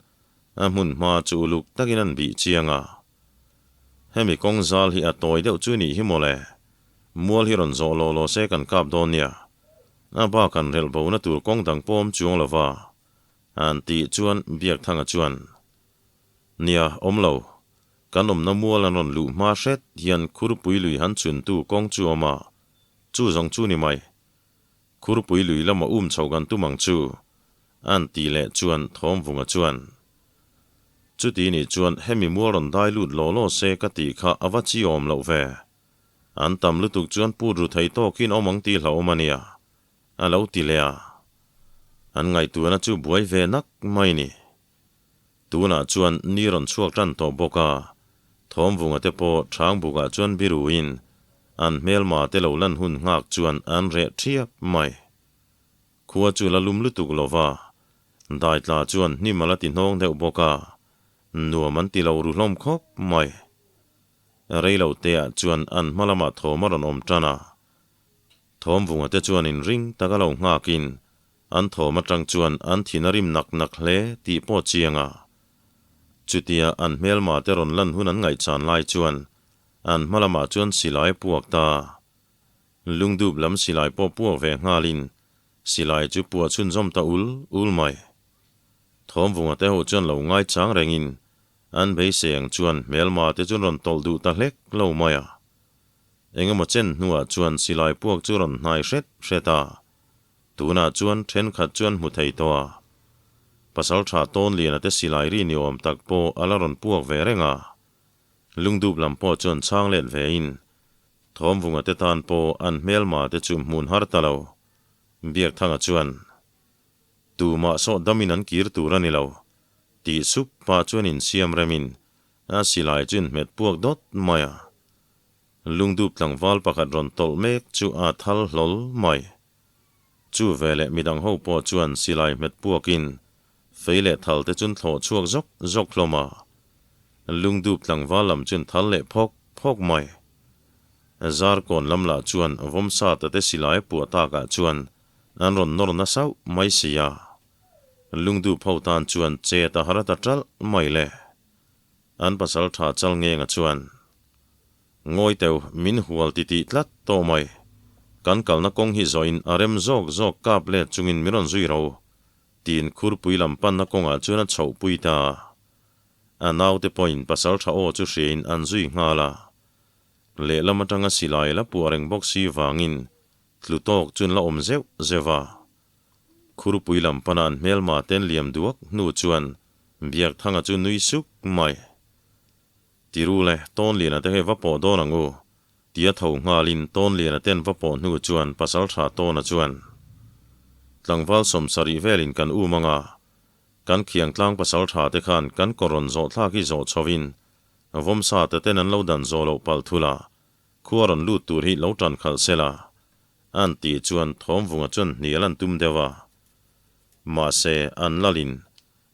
a hmun hma chu uluk takin an bih chiang a. Hemi kawng zal hi a tawi deuh chu nih hi mawle. Mual hi rawn zawh law law se kan kap dawn nia. A bak an relh bona tur kawng dang pawm chuang lo va. An tih chuan Biakthanga chuan, Nia, awm lo. Kan awmna mual an rawn luh hma hret hian Khurpui lui han chhuntu kawng chu awm a, chu zawng chu ni mai. Khurpui lui lama um chho kan tum ang chu, an ti leh chuan Thawmvunga chuan, Chuti nih chuan hemi mual rawn dai lut law law se ka tih kha a va chi awm loh ve. An tam lutuk chuan put ru thei tawkin awm ang tih hlauhawm a nia, a lo ti leh a. An ngaihtuahna chu buai ve nak mai ni. Tunah chuan ni rawn chhuak tan tawh bawk a, Thawmvunga te pawh Ṭhangbukah chuan biruin an hmelma te lo lan hun nghak chuan an reh ṭhiap mai. Khua chu la lum lutuk lo va, Daitla chuan hnim a la ti hnawng deuh bawk a, nuam an ti lo ru hlawm khawp mai. Rei lo teah chuan an hma lamah thawm a rawn awm tan a, Thawmvunga te chuan inring taka lo nghakin An thawm atang chuan an thin a rim nak nak hle tih pawh chiang a. Chutia an hmelma te rawn lan hun an ngaihchan lai chuan an hma lamah chuan silai a puak ta. Lungdup lam silai pawh puak ve nghalin silai chu puah chhunzawm ta ul ul mai. Thawmvunga te ho chuan lo ngaichang rengin an beisei ang chuan hmelma te chu rawn tawlh duh ta hlek lo mai a. Engemaw chen hnuah chuan silai puak chu rawn hnai hret hret a. Tunah chuan thenkhat chuan hmu thei tawh a, Pasaltha Tawnliana te silai ri ni awm tak pawh a la rawn puak ve reng a. Lungdup lam pawh chuan chhang let ve in, Thawmvunga te tan pawh an hmelma te chu hmun har ta lo. Biakthanga chuan, Tumah sawh damin an kir tur a ni lo, tih sup pah chuan insiam remin a silai chu inhmet puak dawt mai a. Lungdup tlangval pakhat rawn tawlh mek chu a thal hlawl mai. Chu veleh midang ho pawh chuan silai hmet puakin fei leh thal te chun thlawh chhuak zawk zawk hlawm a. Lungdup tlangval lam chun thal leh phawk phawk mai. Zarkawn lam lah chuan Vawmsata te silai puah takah chuan an rawn nawr na sauh mai si a. Lungdup ho tan chuan chet a har ta ṭalh mai le. An pasal tha chal ngenga chuan, Ngawi teu, min hual ti tih tlat tawh mai. Kan kalna kawng hi zawhin a rem zawk zawk kap let chungin min rawn zui ro, tiin khurpui lam panna kawngah chuan a chhoh pui ta. A naute pawhin pasal tha aw chu hriain an zui nghal a. Lehlam atanga silai la puah reng bawk si vangin tlu tawk chuan la awm zeuh zeuh a. Khurpui lam pana an hmelma ten liam duak hnu chuan Biakthanga chu nui suk mai. Tirule, Tawnliana te hei va pawh dawn ang u, tia tho nghalin Tawnliana ten va pawh hnu chuan Pasaltha Tawna chuan, Tlangval sawmsarih velin kan um ang a, kan khiangtlang Pasaltha te khan kan kawr rawn zawh thlak hi zawh chhovin Vawmsa te ten an lo dan zawh loh palh thul a, khua rawn lut tur hi lo tan khalh sela, an tih chuan Thawmvunga chuan hnial an tum deuh a. Mahse, an lalin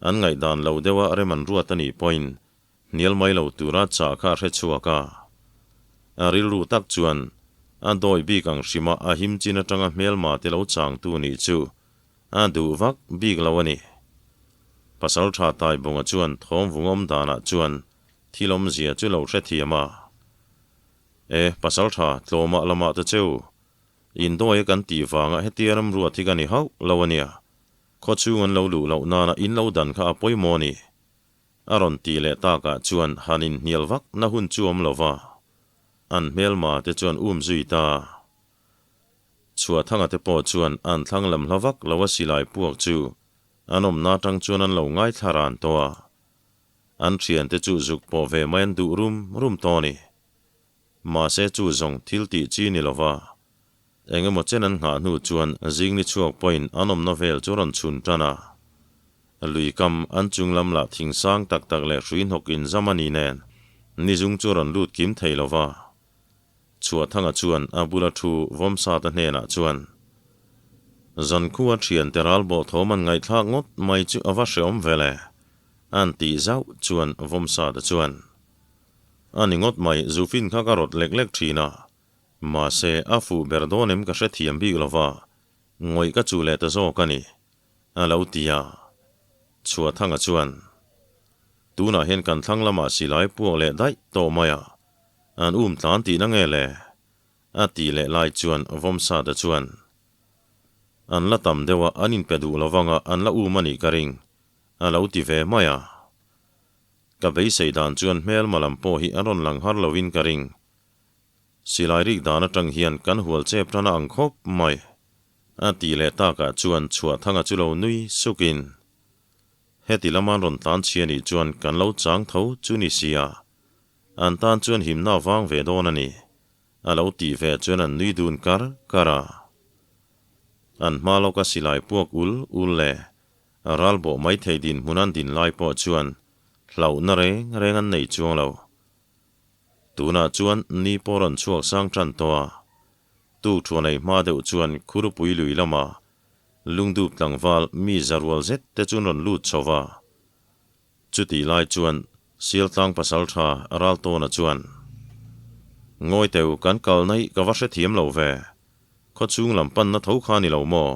An ngaihdan lo deuha rem an ruat a nih pawhin hnial mai lo tura chah kha a hre chhuak a. A rilru tak chuan a dawi bik ang hrima a him chin atanga hmelma te lo changtu nih chu a duh vak bik lo a ni. Pasaltha Taibunga chuan thawmvung awm danah chuan thil awmzia chu lo hrethiam a. E, Pasaltha, tlawmah lamah ta cheu, indawi a kan tih vanga hetia ram ruat hi ka ni hauh lo a nia. Khaw chhung an lo luh loh nana in lo dan kha a pawimawh a ni. A rawn tih leh takah chuan han inhnial vak na hun chu awm lo va. an hmelma te chuan um zui ta. Chhuahthanga te pawh chuan an thlang lam hla vak lo a silai puak chu an awmna atang chuan an lo ngaithla ran tawh a. An thiante chu zuk pawh ve mai an duh rum rum tawh a ni. Mahse chu zawng thil tih chi ni lova eng emaw chen an nghah hnu chuan zing ni chhuak pawhin an awmna vel chu rawn chhun tan a. Lui kam an chung lam lah thing sang tak tak leh hrui hnawk inzam a ni nen ni zung chu rawn lut kim thei lova. Chhuahthanga chuan a bula thu Vawmsata hnenah chuan, Zankhua thiante ral bawh thawm an ngaihthlak ngawt mai chu a va hreawm ve le, an tih zauh chuan Vawmsata chuan, A ni ngawt mai, Zufin kha ka rawt lek lek thin a, mahse a fuh ber dawn em ka hrethiam bik lo va, ngawih ka chuh leh ta zawk a ni, a lo ti a. Chhuahthanga chuan, Tunah hian kan thlang lamah silai puak leh daih tawh mai a, An um tlan tihna nge le? A tih leh lai chuan Vawmsata chuan, An la tam deuh a, an inpe duh lo vanga an la um a nih ka ring, a lo ti ve mai a. Ka beisei dan chuan hmelma lam pawh hi an rawn lang har loin ka ring. Silai rik dan atang hian kan hual chep tan a ang khawp mai, a tih leh takah chuan Chhuahthanga chu lo nui sukin, Heti lama an rawn tlan chhia nih chuan kan lo chang tho chu ni sia, An tan chuan himna a vang ve dawn a ni, a lo tih ve chuan an nui dun kar kar a. An hma lawka silai puak ul ul leh ral bawh mai thei dinhmun an din lai pawh chuan hlauhna reng reng an nei chuang lo. Tunah chuan ni pawh rawn chhuak sang tan tawh a, tuk thuan ei hma deuh chuan Khurupui lui lama lungdup tlangval mi zarual zet te chu an rawn lut chho va. Chutih lai chuan Sialtlang pasaltha Raltawna chuan, Ngawi teu, kan kal naih ka va hrethiam lo ve. Khawchhung lam panna tho kha ni lo maw?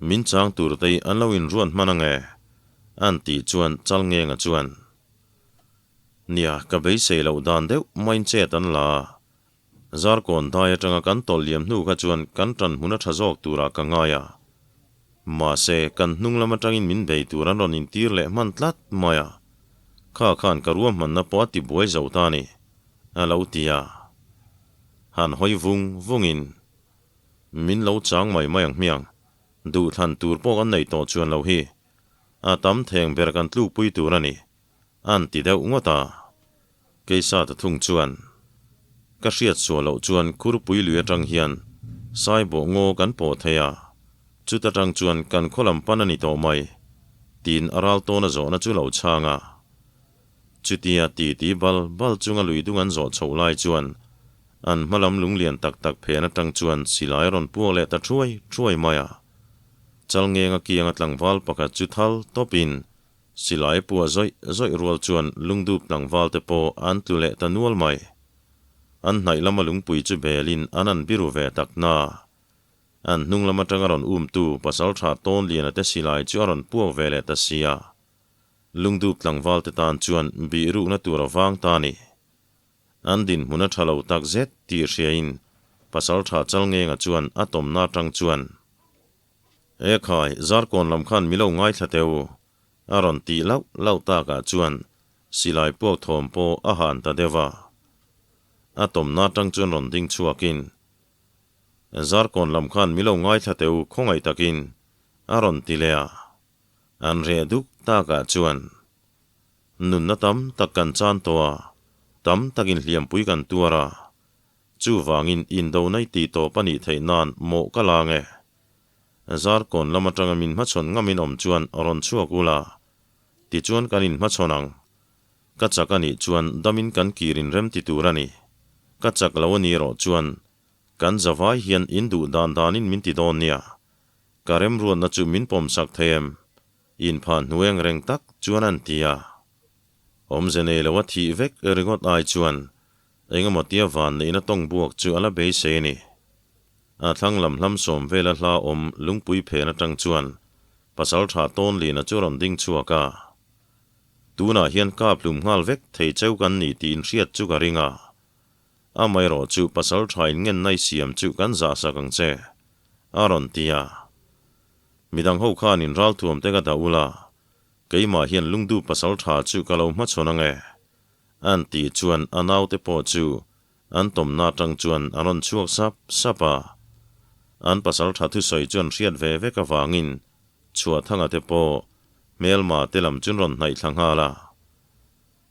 Min chang tur te hi an lo inruan hman ange? An tih chuan Chalngenga chuan, Nia, ka beisei loh dan deuh maiin chet an la. Zarkawn dai atanga kan tawlh liam hnu kha chuan kan tan hmun a tha zawk turah ka ngai a. Mahse, kan hnung lam atangin min bei tur an rawn intir leh hman tlat mai a. Kha khan ka ruahmanna pawh a ti buai zo ta a ni, a lo ti a. Han hawi vung vungin, Min lo chang mai mai ang hmiang, duhthlan tur pawh kan nei tawh chuan lo hi. A tam theng ber kan tlukpui tur a ni, an ti deuh ngawt a. Keisata thung chuan, Ka hriat suah loh chuan Khurpui lui atang hian Saibawh ngaw kan pawh thei a, chuta tang chuan kan khaw lam pan a ni tawh mai, tiin a ral tawna zawhna chu lo chhang a. Chutia titi bal bal chunga lui dung an zawh chhoh lai chuan an hma lam lunglian tak tak phen atang chuan silai a rawn puak leh ta thuai thuai mai a. Chalngenga kianga tlangval pakhat chu thal tawpin Silai puah zawih zawih rual chuan lungdup tlangval te pawh an tlu leh ta nual mai. An hnaih lama lungpui chu belin an an biru ve tak na. An hnung lam atanga rawn umtu Pasaltha Tawnliana te silai chu a rawn puak ve leh ta sia. Lungdup tlangval te tan chuan bih rukna tur a vang ta a ni. An dinhmun a tha lo tak zet tih hriain Pasaltha Chalngenga chuan a tawmna atang chuan E khai, Zarkawn lam khan mi lo ngaithla teh u, a rawn tih lauh lauh takah chuan silai puak thawm pawh a han ta deuh a. A tawmna atang chuan rawn ding chhuakin, Zarkawn lam khan mi lo ngaithla teh u khawngaih takin, a rawn ti leh a. An reh duk takah chuan nunna tam tak kan chan tawh a, tam takin hliampui kan tuar a, Chuvangin indo nai tih tawp a nih theih nan mawh ka la nge? Zarkawn lam atanga min hmachhawn ngamin awm chuan rawn chhuak ula, tichuan kan inhmachhawn ang. Ka chak a nih chuan damin kan kir inrem ti tur a ni. Ka chak lo a ni erawh chuan kan zavai hian in duh dan danin min ti dawn nia. Ka remruatna chu min pawmsak thei em? Inphan hnu eng reng tak chuan an ti a. Awmze nei lo a thih vek ringawt ai chuan Engemaw tia van neihna tawng buak chu a la beisei a ni. A thlang lam hlam sawm vela hla awm lungpui phen atang chuan Pasaltha Tawnlina chu a rawn ding chhuak a. Tunah hian kap hlum nghal vek thei cheu kan ni tih inhriat chu ka ring a. Amaherawh chu Pasaltha in ngen nai siam chu kan zahsak ang che, a rawn ti a. Midang ho khan in ralthuam te ka dah ula, keimah hian lungduh Pasaltha chu ka lo hmachhawn ang e. An tih chuan a naute pawh chu An tawmna atang chuan a rawn chhuak sap sap a. An pasaltha thusawi chuan hriat ve vek avangin Chhuahthanga te pawh hmelma te lam chun rawn hnaih thla nghal a.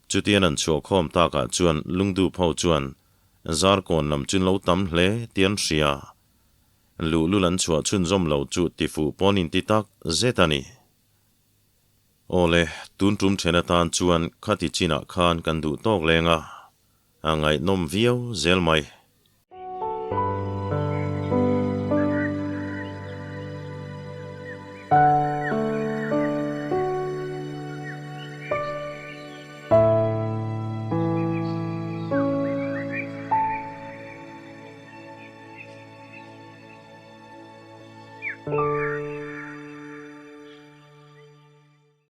Chutian an chhuahkhawm takah chuan lungdup ho chuan Zarkawn lam chun lo tam hle tih an hria. Luhlul an chhuah chhunzawm lo chu tifuh pawn inti tak zet a ni. Awle, tun tum then atan chuan khati chinah khan kan duh tawk leng a, a ngaihnawm viau zel mai.